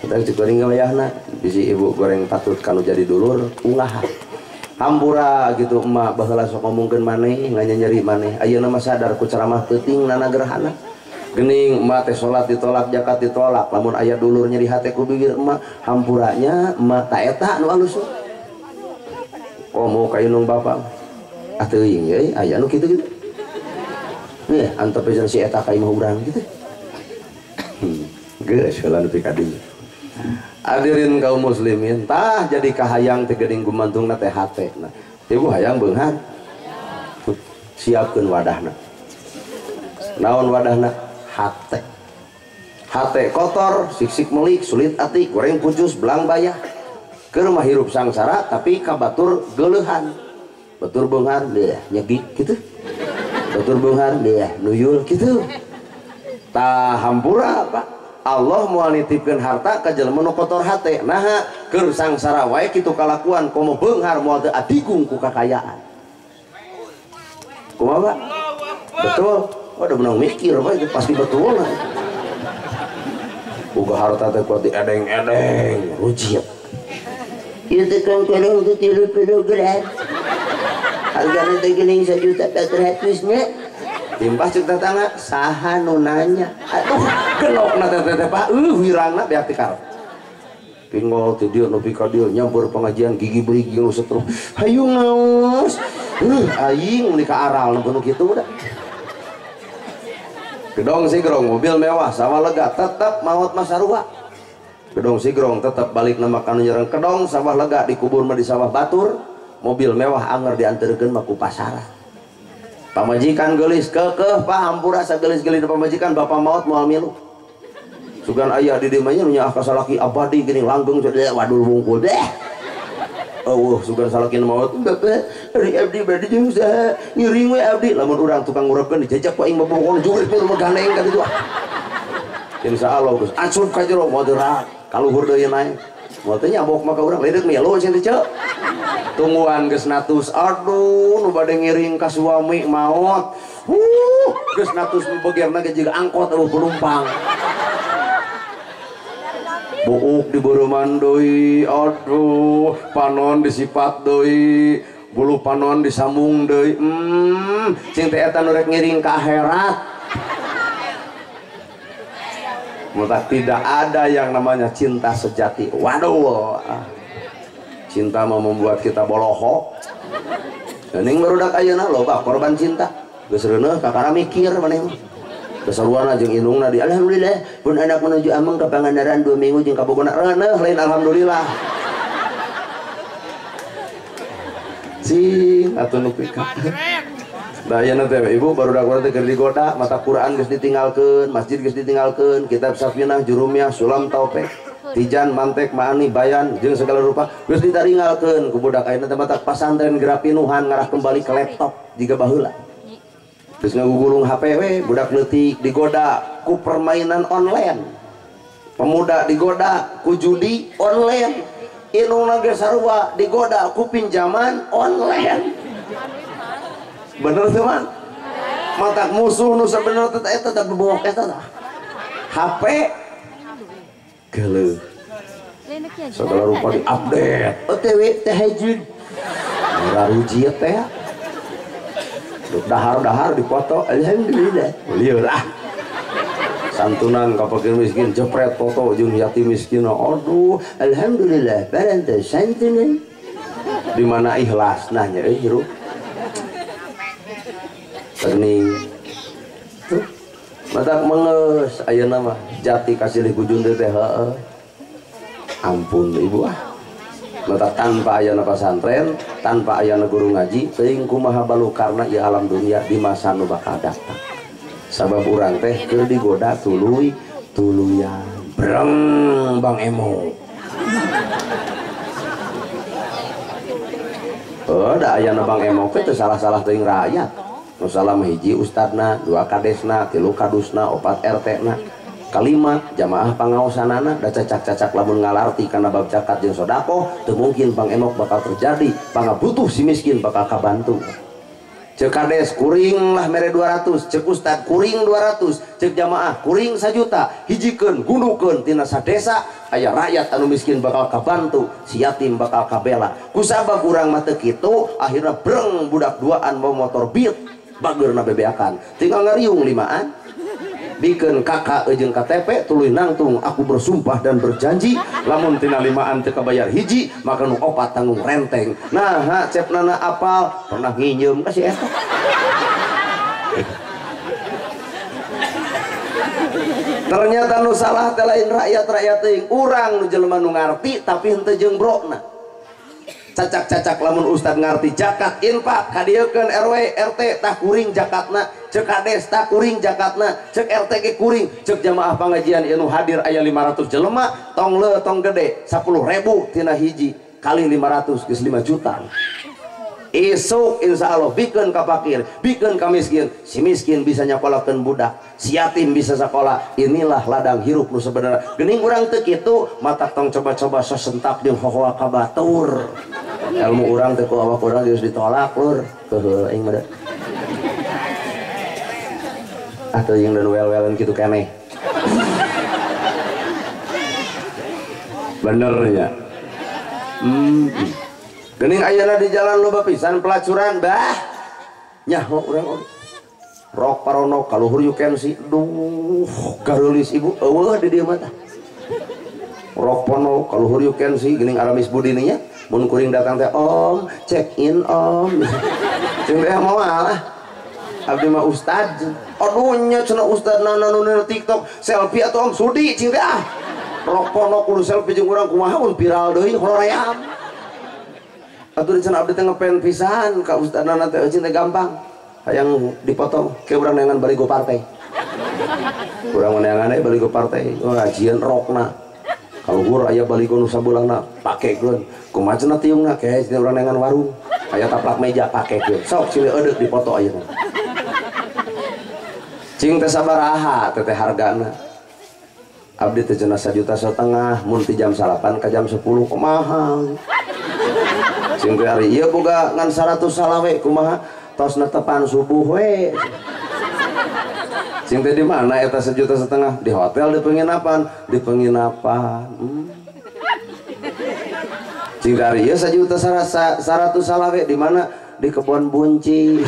Kita cek goreng wayahna, bisi ibu goreng patut kanu jadi dulur ungahan. Hampura gitu emak baheula sok ngomongkeun maneh, nganyeri maneh. Ayeuna mah sadar ku ceramah peuting nana gerhana. Geuning emak teh salat ditolak, zakat ditolak. Lamun aya dulur nyeri hate ku bibir emak, hampuranya emak ta eta nu alus. Komo ka indung bapak. Ah teuing euy, aya nu kitu-kitu. Nih, antep jeung si eta ka imah urang kitu. Geus heula nepi ka dieu. Hadirin kaum muslimin, tah jadi kahayang teh geuning gumantungna teh hate. Nah, ibu hayang beunghar. Siapkeun wadahna. Naon wadahna? Hate. Hate kotor, sik-sik melik, sulit ati, goreng pucus, belang bayah. Keur mah hirup sangsara tapi ka batur geuleuhan. Batur beunghar deh nyegik kitu. Batur beunghar deh nuyul kitu. Tah hampura Pak. Allah moal nitipkeun harta ka jelema nu kotor hate. Naha keur sangsara wae kitu kalakuan komo beunghar moal teu adigung ku kakayaan. Kumaha Pak? Betul. Waduh menang mikir Pak itu pasti betul lah. Boga harta teh kuat diedeng-edeng, rujit. Ieu teh kangkung teh 30 gram. Hargana teh geuning 1.400.000 nya. Timpah cek tetangga saha nu nanya. Aduh, genokna teh teh Pak, wirangna beak ti karep. Pinggol ti dieu nepi ka dieu nyampur pengajian gigi berigi nu setrum. Hayu ngaos. Aing meuni ka aral nu kitu udah. Gedong sigrong mobil mewah sawah lega tetep maot mah sarua. Gedong sigrong tetep balik nama kanu nyereng kedong sawah lega dikubur mah di sawah batur, mobil mewah anger dianterkeun mah ku pasaran. Pamajikan geulis keukeuh Pak hampura sagelis-gelis pamajikan bapak maot moal milu. Sugan aya di dieu mah nya nyaah ka salaki abadi geuning langgeng deh wadul wungkul deh. Eueuh sugan salaki maot bapak ari abdi bade jeung saha ngiring we abdi lamun urang tukang ngurepkeun dijajak ku aing mah bongkong jurit mah gandeng ka ditu. Insyaallah geus asup ka jero moderat kaluhur deui naek. Moal teh nyabok mah ka urang ledeuk milu cenah teh ceu. Tungguan geus natus aduh nu bade ngiring ka suami maot. Geus natus nu begerna ge jiga angkot eueuh penumpang. Buuk dibeureman deui aduh panon disipat deui bulu panon disambung deui. Cing teh eta nu rek ngiring ka akhirat. Maka tidak ada yang namanya cinta sejati. Waduh. Cinta mau membuat kita bolohok. Geuning barudak ayeuna loba korban cinta. Geus reuneuh kakara mikir maneh mah. Keseruan jeung indungna di alhamdulillah pun anak menuju ameng ka Pangandaran 2 minggu jeung kabogona reuneuh lain alhamdulillah. Cing atuh nu pika. Nah, ayeuna teh ibu barudak urang teh keur digoda, mata Quran geus ditinggalkeun, masjid geus ditinggalkeun, kitab Safinah, Jurumiyah, Sulam Taufik, Tijan, Mantek, Maani, Bayan jeung segala rupa geus ditaringgalkeun ku budak ayeuna teh mata pasantren gerapinuhan ngarah kembali ke laptop jiga baheula. Geus ngagugulung HP we budak leutik digoda ku permainan online. Pemuda digoda ku judi online. Indungna ge sarua digoda ku pinjaman online. Bener tuh man? Matak musuh nu sabenerna teh eta teh bobok eta tah. HP geuleuh. Segala rupa diupdate. OTW tahajud. Rarujiet teh. Dahar-dahar dipoto, alhamdulillah. Lieur ah. Santunan ka fakir miskin jepret foto jeung yatim miskin. Aduh, alhamdulillah parantos santunan. Di mana ikhlas nah nya euy hirup. Tening. Tuh. Matak mengeus ayeuna mah jati kasilih kujun teh heueuh. Ampun ibu ah. Mata tanpa ayana pasantren, tanpa ayana guru ngaji, teuing kumaha balukarna ieu alam dunia di masa nu bakal datang. Sabab urang teh keur digoda tuluy tuluyan. Breng Bang Emo. Oh, da ayana Bang Emo teh teu salah-salah teuing rakyat. Nu salah mah hiji ustadna, dua kadesna, tilu kadusna, opat RT-na. Kalima jamaah pangaosanana da cacak-cacak lamun ngalarti kana bab zakat jeung sedekah teu mungkin Bang Emok bakal terjadi, pangabutuh si miskin bakal kabantu. Ceuk kades kuring lah mere 200, ceuk ustad kuring 200, ceuk jamaah kuring 1 juta, hijikeun gundukeun tina sadesa aya rakyat anu miskin bakal kabantu, si yatim bakal kabela. Kusabab urang mah teu kitu, akhirna breng budak duaan bawa motor beat bageurna bebeakan. Tinggal ngariung limaan. Bikin kakak jeung KTP tuluy nangtung aku bersumpah dan berjanji lamun tina limaan teu kabayar hiji maka nu opat tanggung renteng. Nah ha cepnana apal pernah nginjem ka si eta. Ternyata nu salah teh lain rakyat-rakyat teuing, urang nu jelema nu ngarti tapi henteu jeung brokna. Cacak-cacak lamun ustad ngarti zakat infak kadieukeun RW RT tah kuring zakatna, ceuk kades tah kuring zakatna, ceuk RT ge kuring, ceuk jamaah pangajian ieu nu hadir aya 500 jelema tong leu tong gede 10.000 tina hiji kali 500 geus 5 juta. Isuk insya Allah bikeun ka fakir, bikeun ka miskin, si miskin bisa nyakolakeun budak, si yatim bisa sekolah. Inilah ladang hirup nu sebenarnya. Geuning urang teu kitu, matak tong coba-coba sesentak jeung hohoa ka batur. Ilmu urang teh ku awak urang geus ditolak lur. Heuheuh aing mah. Ah teu jeung dan wel-welan kitu keneh. Bener nya. Gening ayeuna di jalan loba pisan pelacuran bah. Nyaho urang oge. Rok parono kaluhur you can see. Duh, gareulis ibu eueuh di dieu mah tah. Rok pono kaluhur you can see geuning aramis budi nya. Mun kuring datang teh om, check in om. Jeung teh moal ah. Abdi mah ustad. Aduh nya cenah ustad nana nu TikTok selfie atuh om sudi cing teh ah. Rok pono kudu selfie jeung urang kumaha mun viral deui hoream. Atuh cenah abdi teh ngepen pisan ka ustadna teh eucin teh gampang. Hayang dipotong ke urang neangan baligo partai. Urang neangan we baligo partai. Wah, jieun rokna. Kaluhur aya baligo nu sabulana pakekeun. Kumaha cenah tiungna ke cenah urang neangan warung. Aya taplak meja pakekeun. Sok silih eudeuk dipoto ayeuna. Cing teh sabaraha teh hargana? Abdi teh cenah 1,5 juta mun ti jam 8 ka jam 10 kok mahal. Cing teh ari ieu boga ngan 100 salawe kumaha tos netepan subuh we. Cing teh di mana eta 1,5 juta? Di hotel, di penginapan, di penginapan. Cing teh ari ieu 1 juta 100 salawe di mana? Di kebon buncis.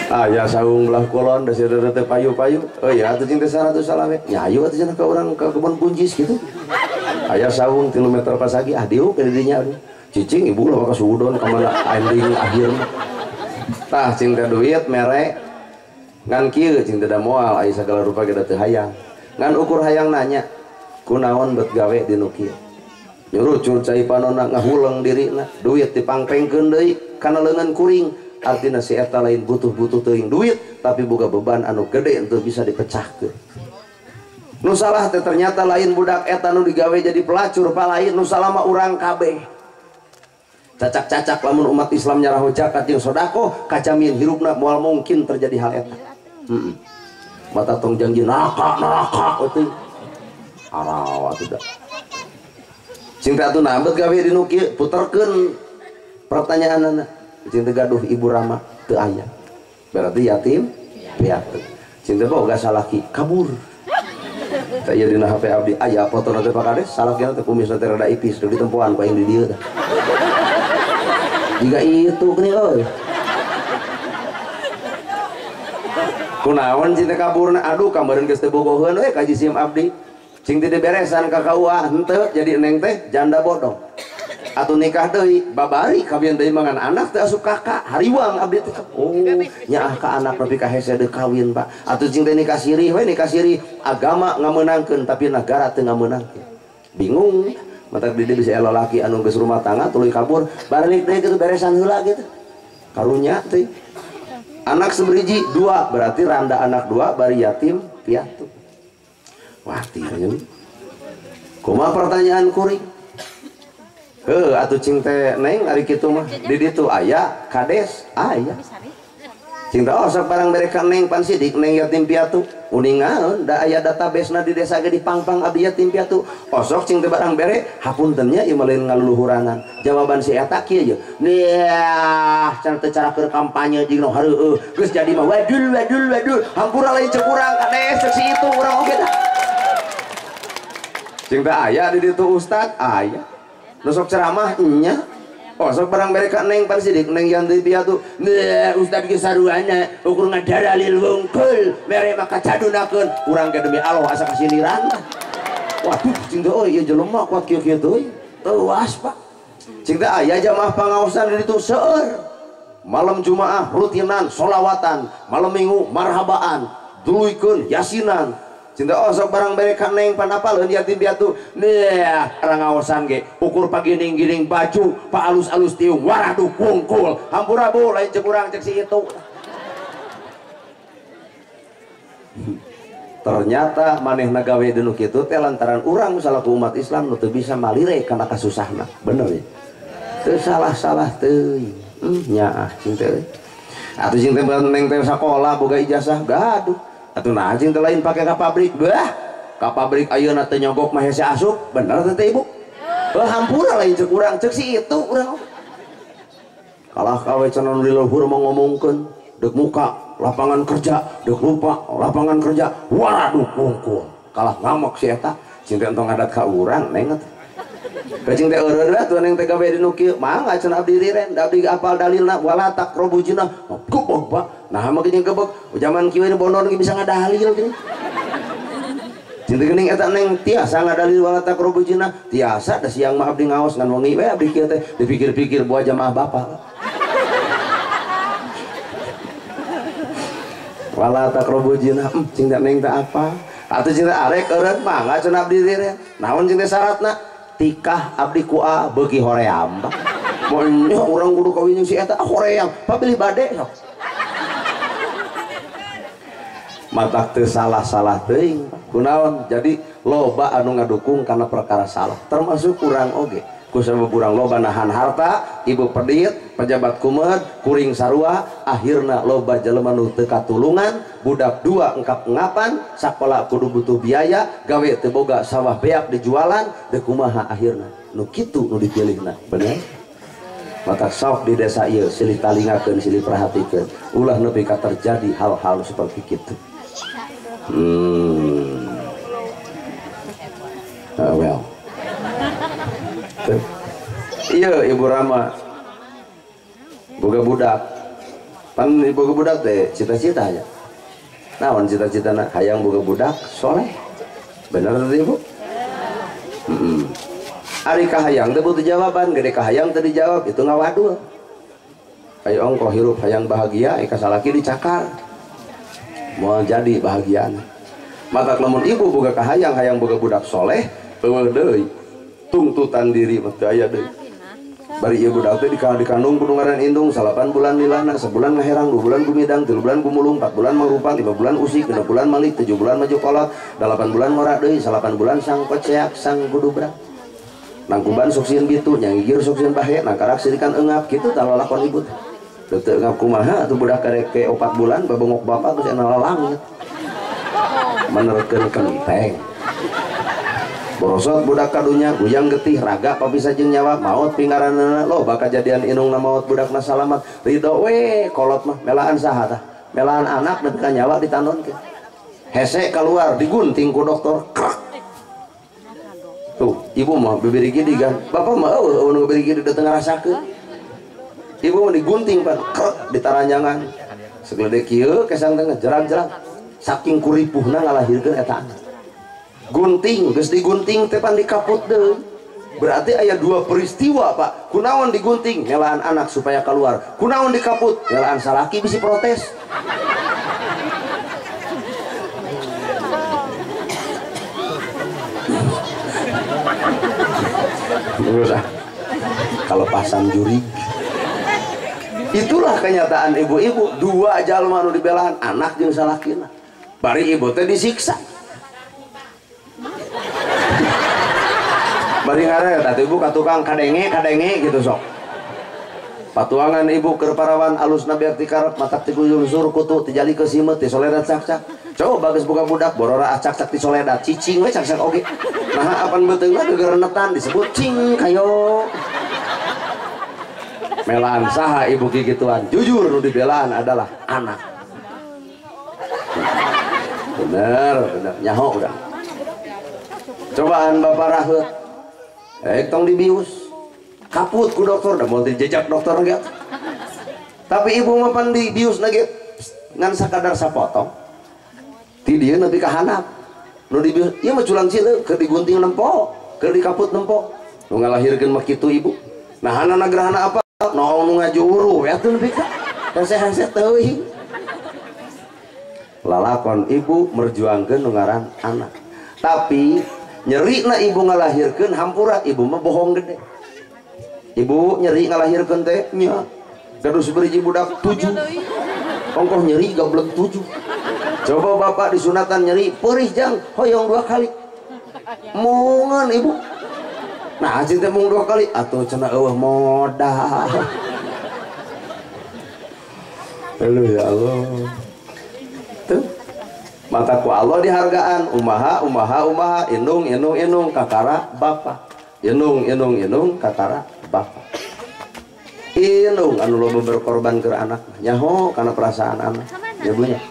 Ah ya saung belah kulon da sia teh payu-payu. Oh ya atuh cing teh 100 salawe. Nya ayu atuh cenah ka urang ka kebon buncis gitu. Aya saung 3 meter pasagi ah diuk ka dinya. Cicing ibu lah ka suudon ka mana ending akhirna. Tah cing teh duit mere ngan kieu cing teh da moal aya sagala rupa ge da teu hayang. Ngan ukur hayang nanya kunaon bet gawe di nu kieu. Nyurucur cai panonna ngahuleng dirina, duit dipangpengkeun deui kana leungeun kuring. Artinya si eta lain butuh-butuh teuing duit tapi boga beban anu gede untuk bisa dipecahkeun. Nu salah teh ternyata lain budak eta nu digawe jadi pelacur pa lain, nu salah mah urang kabeh. Cacak-cacak lamun umat Islam nyaraho zakat jeung sedekah kajamin hirupna moal mungkin terjadi hal eta. Mata tong janji neraka neraka euy. Arawa atuh da. Cing teh atuh nambet gawe di nu kieu puterkeun pertanyaanana. Cing teh gaduh ibu rama teu aya. Berarti yatim piatu. Cing teh boga salaki kabur. Teh ieu dina HP abdi aya fotona teh Pak Kades salakina teh kumisna teh rada ipis deuk ditempoan ku aing di dieu tah. Jiga itu geuning euy. Kunaon cing teh kaburna aduh kameureun geus teu bogoheun we ka jisim abdi. Cing teh diberesan ka KUA henteu jadi neng teh janda bodong. Atuh nikah deui babari kawin deui mangan anak teh asup kakak hariwang abdi teh. Oh nyaah ka anak nepi ka hese deui kawin Pak. Atuh cing teh nikah sirih we nikah sirih agama ngameunangkeun tapi nagara teu ngameunangkeun. Bingung matak di dieu bisa lalaki anu geus rumah tangga tuluy kabur balik deui kitu beresan heula kitu. Karunya teh. Anak seberiji dua berarti randa anak dua bari yatim piatu. Wah tirnya. Kumaha pertanyaan kuring? Heuh atuh cing teh neng ari kitu mah di ditu aya kades aya. Cing teh osok barang bere ka neng pan sidik neng yatim piatu uningaeun da aya database-na di desa ge dipangpang abdi yatim piatu. Osok cing teh barang bere hapunten nya ieu mah lain ngaluluhuranan. Jawaban si eta kieu ye. Nih cenah teu cara keur kampanye jeung nu hareueuh geus jadi mah wadul wadul wadul hampura lain ceuk urang kades ceuk si itu urang oge dah. Cing teh aya di ditu ustad aya. Nu sok ceramah nya. Oh sok barang bere ka neng pan sidik neng yatim piatu. Nah ustad ge saruana ukur ngadaralil wungkul mere maka cadunakeun urang ge demi Allah asa kasiliran. Waduh cing teh euy ieu jelema kuat kieu-kieu teh euy. Teuas Pak. Cing teh aya jamaah pangaosan di ditu seueur. Malam Jumaah rutinan solawatan, malam Minggu marhabaan, duluikeun yasinan. Cinta osok barang bere ka neng pan apaleun yatim piatu. Nah, rangaosan ge ukur pagining-gining baju, pa alus-alus tiung waraduk wungkul. Hampura bu lain ceuk urang ceuk si itu. Ternyata manehna gawe di nu kitu teh lantaran urang salaku umat Islam nu teu bisa malire kana kasusahna. Bener ya? Teu salah-salah teuing. Nyaah cing teh. Atuh cing teh neng teh sakola boga ijazah gaduh. Atuh nah cing teh lain pake ka pabrik. Bah, ka pabrik ayeuna teh nyogok mah hese asup. Bener teh Ibu? Heuh hampura lain ceuk urang ceuk si itu urang. Kalah kawe cenah nu di luhur mah ngomongkeun deuk muka lapangan kerja, deuk lupa lapangan kerja, waraduk wungkul. Kalah ngamok si eta, cing teh entong ngadat ka urang neng atuh. Cing teh eureun we atuh neng teh gawe di nu kieu, mangga cenah abdi riren, da abdi apal dalilna wala taqrabu zina. Gebeg Pak. Nah mah geuning gebeg, zaman kieu bondo ge bisa ngadalil geuning. Cing teh geuning eta neng tiasa ngadalil wala taqrabu zina, tiasa da siang mah abdi ngaos ngan wengi we abdi kieu teh dipikir-pikir buah jamaah bapak. Wala taqrabu zina, cing teh neng teh apa? Atuh cing teh arek eureun mangga cenah abdi riren. Naon cing teh syaratna? Tikah abdi ku a beuki hoream Pak. Moal urang kudu kawin jeung si eta hoream, Pak pilih bade sok. Matak teu salah-salah teuing kunaon jadi loba anu ngadukung karena perkara salah termasuk urang oge. Ku sabab urang loba nahan harta, ibu pedit, pejabat kumed, kuring sarua, akhirna loba jelema nu teu katulungan, budak dua engkap-engapan, sakola kudu butuh biaya, gawe teu boga sawah beak dijualan, deuk kumaha akhirna. Nu kitu nu dipilihna, bener? Maka sok di desa ieu silih talingakeun, silih perhatikeun, ulah nepi ka terjadi hal-hal seperti kitu. Well. Iya Ibu Rama boga budak pan boga budak teh cita-cita aja naon cita-citana hayang boga budak soleh bener teh Ibu. Ari kahayang teh butuh jawaban gede kahayang teh dijawab itu ngawadul ayo ongkoh hirup hayang bahagia ika salaki dicakar moal jadi bahagiana maka lamun ibu boga kahayang hayang boga budak soleh eueuh deui tungtutan diri mah teu aya deui. Bari ieu budak teh dikandung kudu ngaran indung 8 bulan lilana, sebulan ngaherang, 2 bulan gumidang, 3 bulan gumulung, 4 bulan mangrupa, 5 bulan usik, 6 bulan malik, 7 bulan maju kolot, 8 bulan ngora deui, 8 bulan sang koceak, sang gudubrak. Nangkuban sok sieun bitu, nyangigir sok sieun bahe, nangkarak sirikan eungap kitu tah lalakon ibu teh. Teu eungap kumaha atuh budak karek ke 4 bulan babongok bapak geus ena lalangit. Menerkeun kenteng. Borosot budak kadunya guyang getih raga papisa jeung nyawa maot pingaranana loba kajadian inungna maot budakna salamat ridho we kolot mah melaan saha tah melaan anak nepi ka nyawa ditandonkeun hese keluar digunting ku dokter krek. Tuh ibu mah bibiri gidi kan bapak mah eueuh nu bibiri gidi teu ngarasakeun ibu mah digunting pan krek ditaranjangan segeledek kieu kesang teh ngejerag-jerag saking kuripuhna ngalahirkeun eta anak. Gunting geus digunting teh pan dikaput deui. Berarti aya dua peristiwa Pak. Kunaon digunting ngelaan anak supaya keluar. Kunaon dikaput ngelaan salaki bisi protes. Terus ah. Kalepasan jurig. Itulah kenyataan ibu-ibu, dua jalma nu dibelaan anak jeung salakina. Bari ibu teh disiksa. Bari ngaret atuh ibu ka tukang kadenge kadenge gitu sok. Patuangan ibu keur parawan alusna beak ti karep matak ti kujungsur kutu ti jali ke simeut ti soledat cak-cak. Coba geus boga budak borora acak-cak ti soledat cicing we cak-cak oge. Nah apan beuteungna gegerenetan disebut cing kayo. Melaan saha ibu kikituan jujur nu dibelaan adalah anak. Bener bener nyaho udah. Cobaan bapak raheut tong dibius kaput ku dokter da moal dijejak dokter ge. Tapi ibu mah pan dibius na ge ngan sakadar sapotong ti dieu nepi ka handap nu dibius ieu mah culang cileuk keur digunting nempo keur dikaput nempo nu ngalahirkeun mah kitu ibu. Nah hanana gerahana apa noong nu ngajuru we atuh nepi ka hese-hese teuing. Lalakon ibu merjuangkeun nu ngaran anak. Tapi nyeri na ibu ngalahirkeun hampura ibu mah bohong gede. Ibu nyeri ngalahirkeun teh nya gaduh seberiji budak 7 ongkoh nyeri gablek 7. Coba bapak disunatan nyeri perih jang hoyong 2 kali mungan ibu. Nah haji teh mung 2 kali atuh cenah eueuh modal. Aduh ya Allah. Tuh mata ku Allah dihargaan umaha umaha umaha indung indung indung kakara bapak indung indung indung kakara bapak indung anu loba berkorban ke anak nyaho karena perasaan anak ya bunya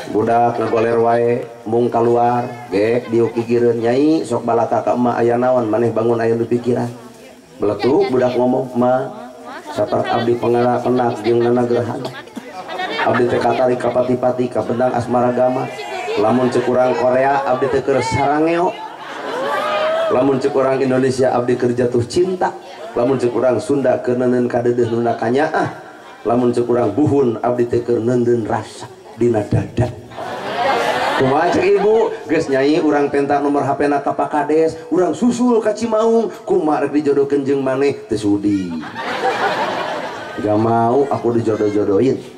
budak ngagoler wae mung kaluar ge diukigireun nyai sok balaka ka emak aya naon maneh bangun aya nu pikiran beletuk budak ngomong ma saperk abdi pengara penak jeung nanagrahan abdi teh katarik ka pati-pati ka pedang asmaragama lamun cek urang Korea abdi teh keur sarangeo lamun cek urang Indonesia abdi keur jatuh cinta lamun cek urang Sunda keur neuneun kadeudeuh nu kanyaah lamun cek urang buhun abdi teh keur neundeun rasa dina dada. Kumaha cek ibu geus nyai urang penta nomor HP na ka Pak Kades urang susul ka Cimaung kumaha rek dijodohkeun jeung maneh teu sudi. Gak mau aku dijodoh-jodohin.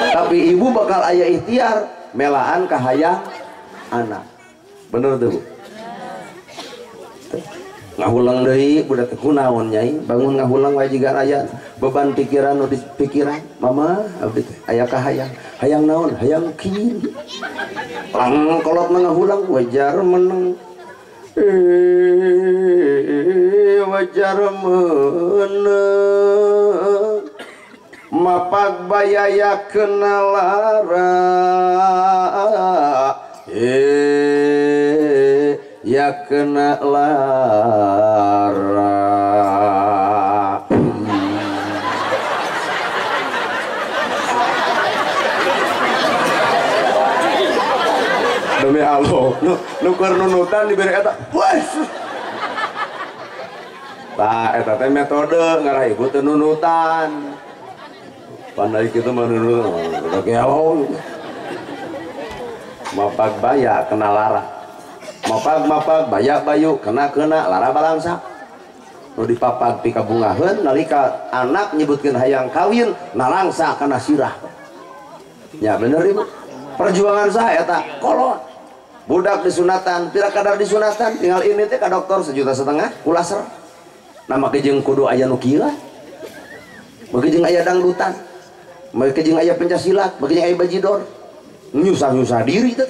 Tapi ibu bakal ayah ikhtiar melaan kahayang anak. Bener tuh bu? Ngahulang deui budak teh kunaon nyai bangun ngahulang wae jiga aya beban pikiran nu di pikiran mama abdi teh aya kahayang hayang naon hayang kieu lang kolot mah ngahulang wajar meneng wajar meneng mapag bayaya kena lara ya kena lara. Demi Allah nu keur nunutan diberi eta wes tah eta teh metode ngarah ibu teu nunutan. Pandai kitu mah nunutan udah geong. Mapag baya kena lara. Mapag-mapag baya bayu kena-kena lara balangsa. Nu dipapag pikabungaheun nalika anak nyebutkeun hayang kawin nalangsa kana sirah. Ya bener ibu. Perjuangan saha eta? Kolot. Budak disunatan, pira kadar disunatan, tinggal ini teh ka dokter 1,5 juta ku laser. Nah make jeung kudu aya nu kieu. Make jeung aya dangdutan. Make jeung aya pencak silat, make jeung aya bajidor. Nyusah-nyusah diri teh.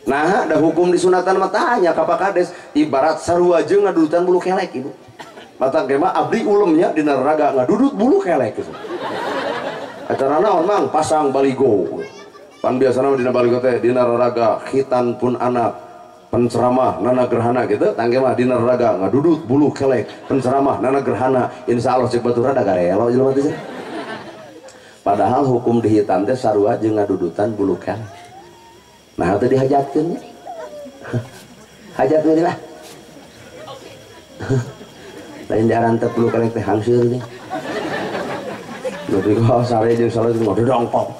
Nah, ada hukum disunatan mah tanya ka Pak Kades, ibarat sarua jeung ngadudutan bulu kelek ibu. Mata ge mah abdi ulemnya dina raga ngadudut bulu kelek gitu. Acara naon mang pasang baligo. Pan biasana dina baligo teh dina raga khitan pun anak penceramah nana gerhana gitu, tangge mah dina raga ngadudut bulu kelek penceramah nana gerhana, insyaallah cek batur rada garelo jelema teh. Padahal hukum dihitan teh sarua jeung ngadudutan bulu kelek. Nah, tadi hajatkeun nya. Hajat lah. Lain diarantep bulu kelek teh hangseur teh. Nepi ka sare jeung sare ngododongkok.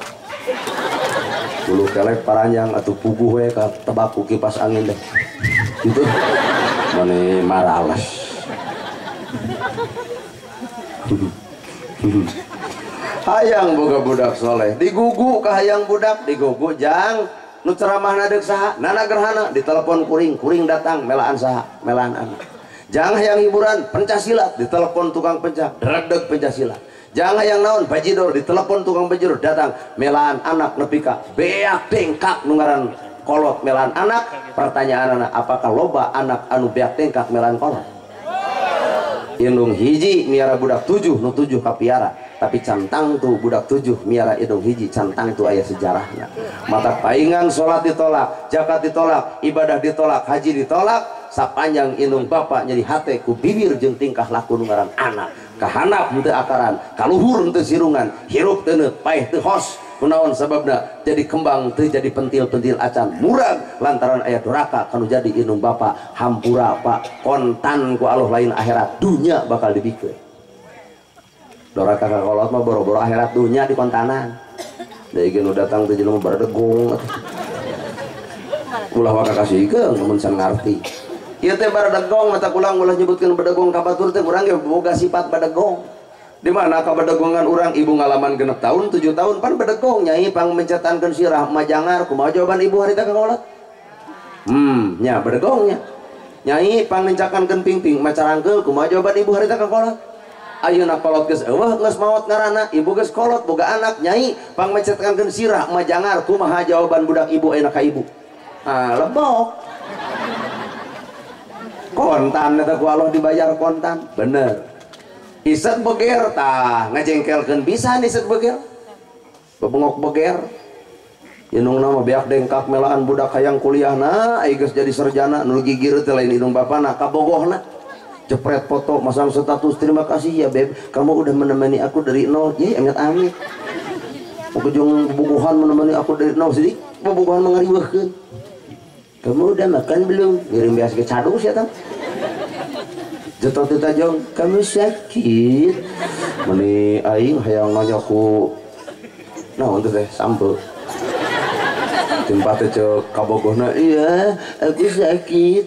Bulu kelek paranjang atuh puguh we ka tebak ku kipas angin teh. Gitu. Mane marales. Hayang boga budak soleh, digugu ka hayang budak, digugu jang nu ceramahna deuk saha, nana gerhana, ditelepon kuring, kuring datang melaan saha, melaan anak. Jangan hayang hiburan, pencak silat, ditelepon tukang pencak, dredeg pencak silat. Jangan hayang naon, bajidor, ditelepon tukang bajidor, datang melaan anak nepi ka beak dengkak nu ngaran kolot melaan anak. Pertanyaan anak, apakah loba anak anu beak dengkak melaan kolot? Indung hiji miara budak 7, nu 7 kapiara. Tapi cantang tuh budak 7 miara indung hiji, cantang tuh aya sejarahna. Mata paingan sholat ditolak, zakat ditolak, ibadah ditolak, haji ditolak, sapanjang indung bapak nyeri hate ku bibir jeung tingkah laku nu ngaran anak. Kahanap henteu akaran, kaluhur henteu sirungan, hirup teu neut, paeh teu hos. Kunaon sababna jadi kembang teu jadi pentil-pentil acan murag lantaran aya doraka kanu jadi indung bapak. Hampura pak, kontan ku Allah lain akhirat dunya bakal dibikeun. Doraka ka kolot mah boro-boro akhirat dunya di kontanan. Deui ge nu datang teh jelema baradegong atuh. Ulah waka kasihkeun mun can ngarti. Ieu teh baradegong mata kulang ulah nyebutkeun badegong ka batur teh urang ge boga sifat badegong. Di mana kabadegongan urang ibu ngalaman 6 tahun 7 tahun pan badegong nyai pang mencetankeun sirah majangar kumaha jawaban ibu harita ka kolot? Nya badegongnya. Nyai pang nencakankeun pingping macarangkeul kumaha jawaban ibu harita ka kolot? Ayeuna kolot geus eueuh geus maot ngaranna ibu geus kolot boga anak nyai pang mencetankeun sirah majangar kumaha jawaban budak ibu ayeuna ka ibu? Ah lebok. Kontan eta ku Allah dibayar kontan. Bener. Iset beger tah ngajengkelkeun pisan iset beger. Bebengok beger. Indungna mah beak dengkak melaan budak hayang kuliahna ai geus jadi sarjana nu gigir teh lain indung bapana kabogohna. Jepret foto masang status terima kasih ya beb, kamu udah menemani aku dari nol. Ye amit-amit. Ujung bobogohan menemani aku dari nol sih, bobogohan mangariweuhkeun. Kamu udah makan belum? Ngirim beas ke cadu sia tah. Jetot ditajong, kamu sakit. Meni aing hayang nanya ku naon teh sampe. Timpa teh ceuk kabogohna, iya aku sakit.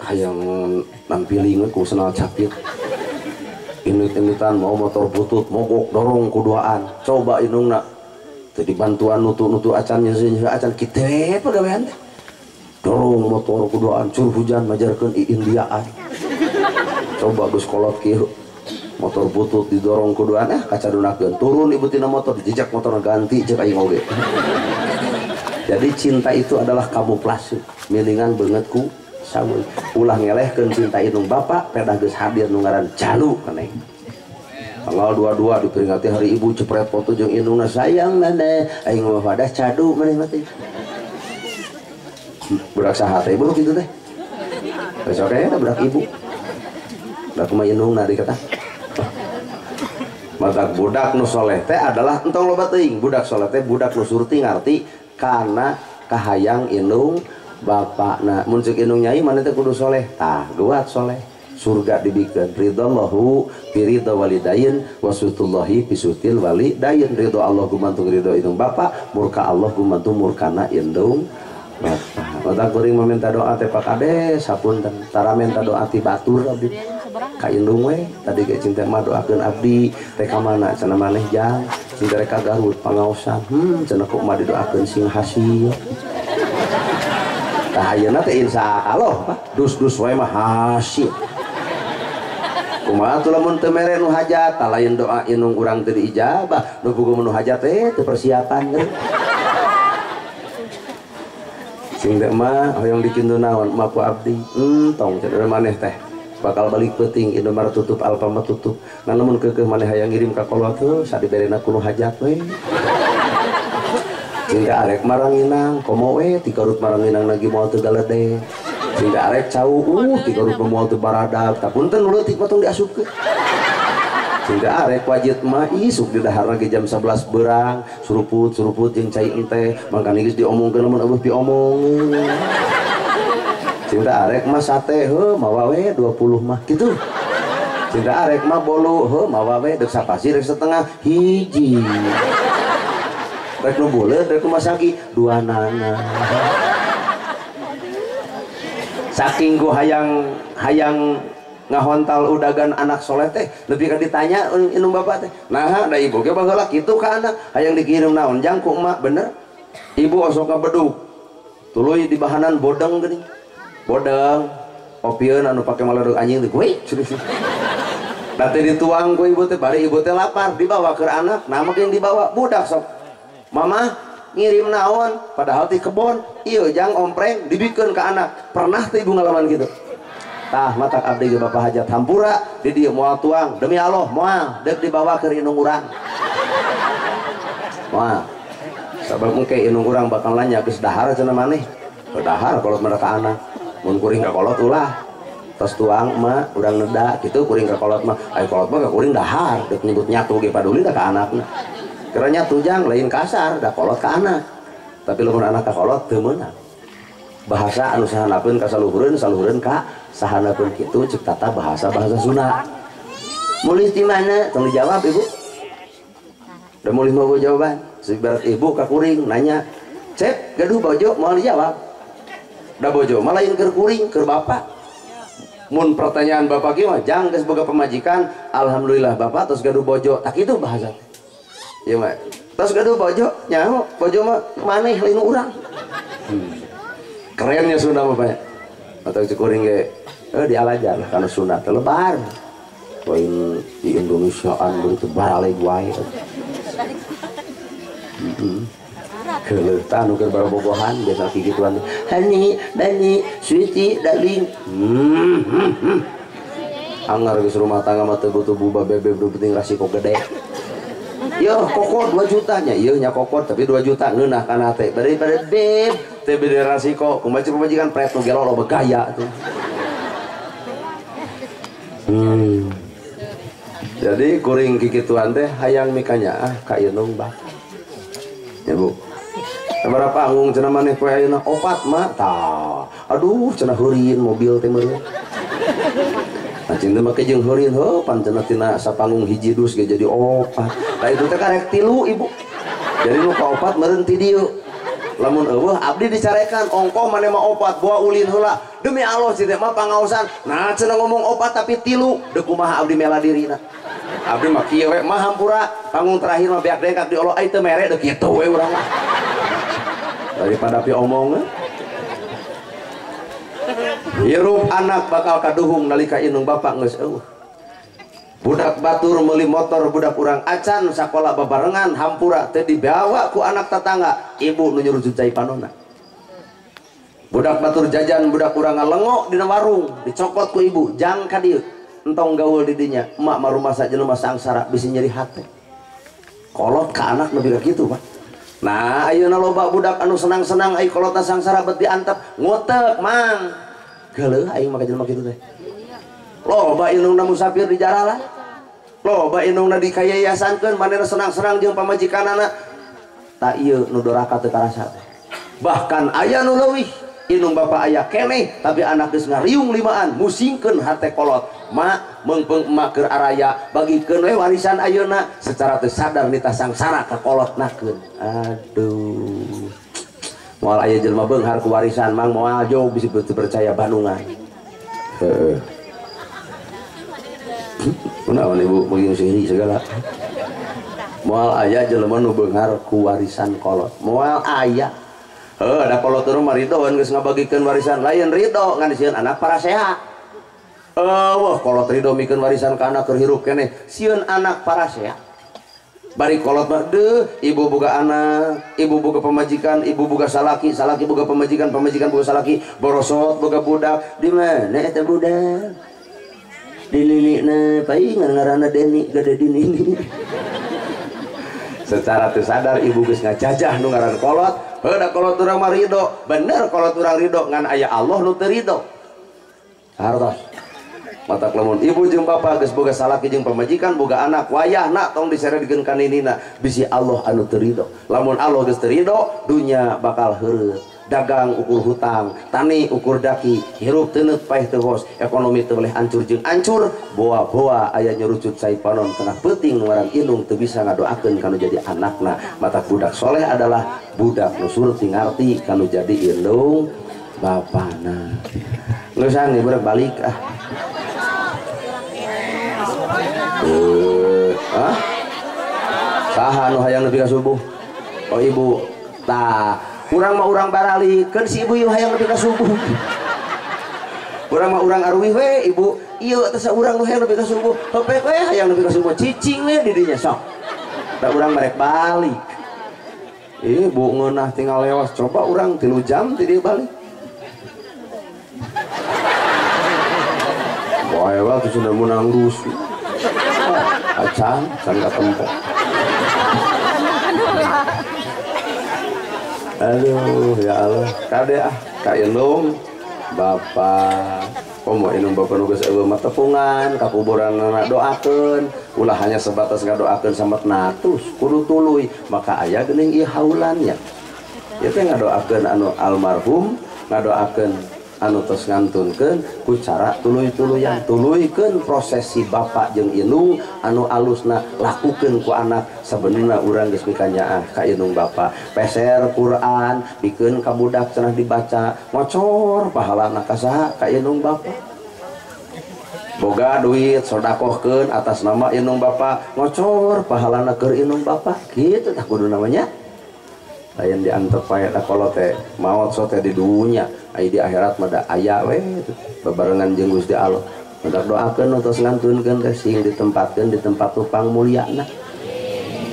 Hayang nampiling ku senal capit. Inut-inutan mau motor butut mogok dorong kuduaan. Coba indungna teu dibantuan nutu-nutu acan nyeuseuh acan kitu pagawean teh. Dorong motor kuduaan cur hujan majarkeun Indiaan. Coba geus kolot kieu motor butut didorong kuduaan kacadunakeun turun ibu tina motor dijejak motor ganti ceuk aing oge. Jadi cinta itu adalah kamuflase milingan beungeut ku saweun. Ulah ngelehkeun cinta indung bapak pedah geus hadir nu ngaran jalu keneh. Tanggal 22 diperingati hari ibu cepret foto jeung indungna sayang maneh aing mah padah cadu maneh mah teh. Budak saha teh ibu kitu teh. Besok kayaknya budak ibu. Budak mah indungna dikata. Mata budak nu soleh teh adalah entong loba teuing. Budak soleh teh budak nu surti ngarti kana kahayang indung bapakna. Mun ceuk indung nyai maneh teh kudu soleh. Tah geuat soleh. Surga dibikeun ridallahu fi ridha walidain wa sutullahi fi sutil walidain. Ridho Allah gumantung ridho indung bapa, murka Allah gumantung murkana indung bapa. Mata kuring meminta doa teh Pak Kades, hapunten tara minta doa ti batur abdi. Ka indung we tadi ge cinta mah doakeun abdi teh ka mana cenah maneh jang cinta rek ka Garut pangaosan. Cenah kok mah didoakeun sing hasil. Tah ayeuna teh insyaallah Pak, dus-dus wae mah hasil. Kumaha atuh lamun teu mere nu hajat, tah lain doa indung urang teu diijabah, nu puguh nu hajat teh teu persiapan geus. Cing teh mah hoyong dikintu naon emak ku abdi. Entong cenah maneh teh bakal balik peuting Indomaret tutup Alfamart tutup. Ngan lamun keukeuh maneh hayang ngirim ka kolot heuh sadiberena ku nu hajat we. Cing teh arek maranginang komo we ti Garut maranginang lagi moal teu galede. Cing teh arek cau ti Garut mah moal teu baradag. Tah punten nu leutik mah tong diasupkeun. Cing teh arek wajit mah isuk di dahar lagi jam 11 berang suruput-suruput jeung cai enteh mangkana geus diomongkeun lamun eueuh diomongeun. Cing teh arek mah sate heuh mawa we 20 mah kitu. Cing teh arek mah bolu heuh mawa we deuk sapasi rek setengah hiji. Rek nu buleut rek nu masaki dua nana. Saking ku hayang ngahontal udagan anak soleh teh lebih kan ditanya indung bapak teh nah da ibu ge baheula kitu ka anak hayang dikirim naon jang ku emak bener ibu osok ngabedug tuluy di bahanan bodeng geuning bodeng opieun anu pake maledog anjing teh weh da teh dituang ku ibu teh bari ibu teh lapar dibawa ke anak nah mah yang dibawa budak sok mama ngirim naon padahal ti kebon ieu jang ompreng dibikeun ka anak pernah teh ibu ngalaman kitu. Tah matak abdi ge bapak hajat hampura di dieu moal tuang demi Allah moal deuk dibawa ke indung urang moal sabab engke indung urang bakal nanya geus dahar cenah maneh dahar kolot mah ka anak mun kuring ka kolot ulah tos tuang mah urang neda kitu kuring ka kolot mah ai kolot mah ka kuring dahar deuk nyebut nyatu ge paduli da ka anakna kira nyatu jang lain kasar da kolot ka anak tapi lamun anak ka kolot teu meunang bahasa anu sahanapeun ka saluhureun saluhureun ka sahanapeun kitu cek tata bahasa-bahasa Sunda. Mulih di mana? Tong dijawab ibu. Da mulih mau jawaban. Ibarat ibu ka kuring nanya, "Cep, gaduh bojo?" Moal dijawab. Da bojo mah lain keur kuring, keur bapak. Mun pertanyaan bapak kieu mah jang geus boga pamajikan, alhamdulillah bapak tos gaduh bojo. Tak kitu bahasa teh. Ieu mah tos gaduh bojo, nyaho bojo mah maneh lain urang. Kerennya Sunda mah banyak. Atau cukuring ge dialajar lah karena Sunda teh lebar. Lain di Indonesiaan begitu baraleg wae. Geuleuh tah nu keur barobogohan biasa kikituan. Hani, bani, sweetie, darling. Anggar geus rumah tangga mah teu butuh buba bebeb nu penting rasiko gede. Yo kokot 2 juta nya, ieu nya kokot tapi 2 juta ngeunah kana teh. Daripada beb teh bede rasiko, kumaha pamajikan pret nu gelo loba gaya tuh. Jadi kuring kikituan teh hayang mikanyaah ka indung bapa. Ya Bu. Sabaraha panggung cenah maneh poe ayeuna? Opat mah. Tah. Aduh cenah heurin mobil teh meureun. Nah cinta make jeung heurin heuh pan cenah tina sapanggung hiji dus ge jadi opat. Tah itu teh karek tilu ibu. Jadi nu kaopat meureun ti dieu. Lamun eueuh abdi dicarekan ongkoh maneh mah opat boa ulin heula. Demi Allah si teh mah pangaosan. Nah cenah ngomong opat tapi tilu deuk kumaha abdi mela dirina. Abdi mah kieu we mah hampura panggung terakhir mah beak dengkak di Allah ai teu mere deuk kitu we urang mah. Daripada pi omong. Hirup anak bakal kaduhung nalika indung bapak geus eueuh. Budak batur meuli motor budak urang acan sakola babarengan hampura teu dibawa ku anak tetangga ibu nu nyurujud cai panonna. Budak batur jajan budak urang ngalengok dina warung dicokot ku ibu jang ka dieu entong gaul di dinya emak mah rumasa jelema sangsara bisi nyeri hate. Kolot ka anak lebih ka kitu Pak. Nah ayeuna loba budak anu senang-senang ai kolotna sangsara bet diantep ngutek mang. Geuleuh aing mah ka jelema kitu teh. Loba indungna musafir di jaralah. Loba indungna dikayayasankeun manehna senang-senang jeung pamajikanana. Ta ieu nu doraka teu karasa teh. Bahkan aya nu leuwih indung bapa aya keneh tapi anak geus ngariung limaan musingkeun hate kolot. Mak meungpeung emak keur araya bagikeun we warisan ayeuna secara teu sadar nitah sangsara ka kolotnakeun. Aduh. Moal aya jelema beunghar ku warisan mang moal jauh bisi percaya Bandungan. Heeh. Kunaon ibu meung sihiri segala. Moal aya jelema nu beunghar ku warisan kolot. Moal aya. Heuh da kolot teh mah ridoan geus ngabagikeun warisan lain ridho ngan sieun anak parasea. Wah kolot ridho mikeun warisan ka anak keur hirup keneh sieun anak parasea. Bari kolot mah deuh ibu boga anak, ibu boga pamajikan, ibu boga salaki, salaki boga pamajikan, pamajikan boga salaki, borosot boga budak. Di mana eta budak? Di ninikna paingan ngaranna Deni gede di nini. Secara teu sadar ibu geus ngajajah nu ngaran kolot. Heuh da kolot urang mah ridho. Bener kolot urang ridho ngan aya Allah nu teu ridho. Hartos. Matak lamun ibu jeung bapa geus boga salaki jeung pamajikan boga anak wayahna tong diseredkeun ka ninina bisi Allah anu teu ridho. Lamun Allah geus teu ridho dunya bakal heureut. Dagang ukur hutang, tani ukur daki, hirup teuneut paeh teu hos, ekonomi teu boleh hancur jeung ancur, boa-boa aya nyerucut cai panon tengah peuting ngaran indung teu bisa ngadoakeun kanu jadi anakna. Matak budak soleh adalah budak nu surti ngarti kanu jadi indung bapana. Geus ah budak balik ah. Ah? Saha nu hayang nepi ka subuh? Oh ibu. Tah, urang mah urang baralikeun si ibu ieu hayang nepi ka subuh. Urang mah urang aruwih we ibu. Ieu teh saurang nu hayang nepi ka subuh. Hepek we hayang nepi ka subuh. Cicing we di dinya sok. Da urang marek balik. Ibu ngeunah tinggal lewas coba urang 3 jam ti dieu balik. Wae waktu sudah menang dus. Acan, can katempo. Aduh, ya Allah. Kade ah, ka indung bapa. Komo indung bapa nu geus eueuh mah tepungan, ka kuburanna doakeun, ulah hanya sebatas ngadoakeun samet natus, kudu tuluy, maka aya geuning ieu haulannya. Ieu teh ngadoakeun anu almarhum, ngadoakeun anu tos ngantunkeun ku cara tuluy-tuluyan, tuluykeun prosesi bapak jeung indung anu alusna lakukeun ku anak. Sabenerna urang geus mikanyaah ka indung bapa, peser Quran pikeun ka budak cenah dibaca, ngocor pahalana ka saha? Ka indung bapa. Boga duit sodakohkeun atas nama indung bapa, ngocor pahalana keur indung bapa. Kitu tah kudu namanya. Lain diantep pae da kolot teh maot so teh di dunya, aya di akhirat mah da aya we bebarengan jeung Gusti Allah. Matak doakeun nu tos ngantunkeun teh sing ditempatkeun di tempat tupang mulyana.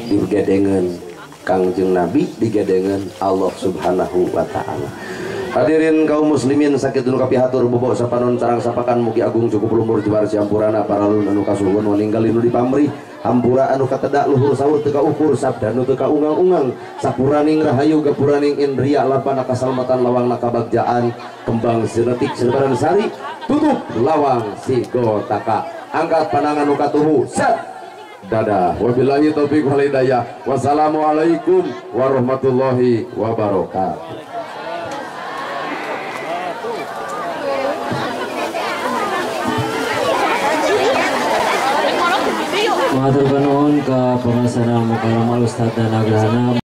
Digedengeun Kangjeng Nabi, digedengeun Allah Subhanahu wa taala. Hadirin kaum muslimin sakitu nu kapihatur bobo sapanon sarang sapakan mugi agung cukup lumur juara siampurana paralun anu kasuhun waninggal nu dipamrih hampura anu katedak luhur sahur teu kaukur sabda nu teu kaungang-ungang sapuraning rahayu gapuraning indria lapana kasalmatan lawang nakabagjaan kembang sinetik sinebaran sari tutup lawang sigotaka angkat pandangan nu katuhu set dadah. Wabillahi taufik wal hidayah. Wassalamualaikum warahmatullahi wabarakatuh. Matur nuwun ka pangasana mukarramal Ustaz dan Agrahana.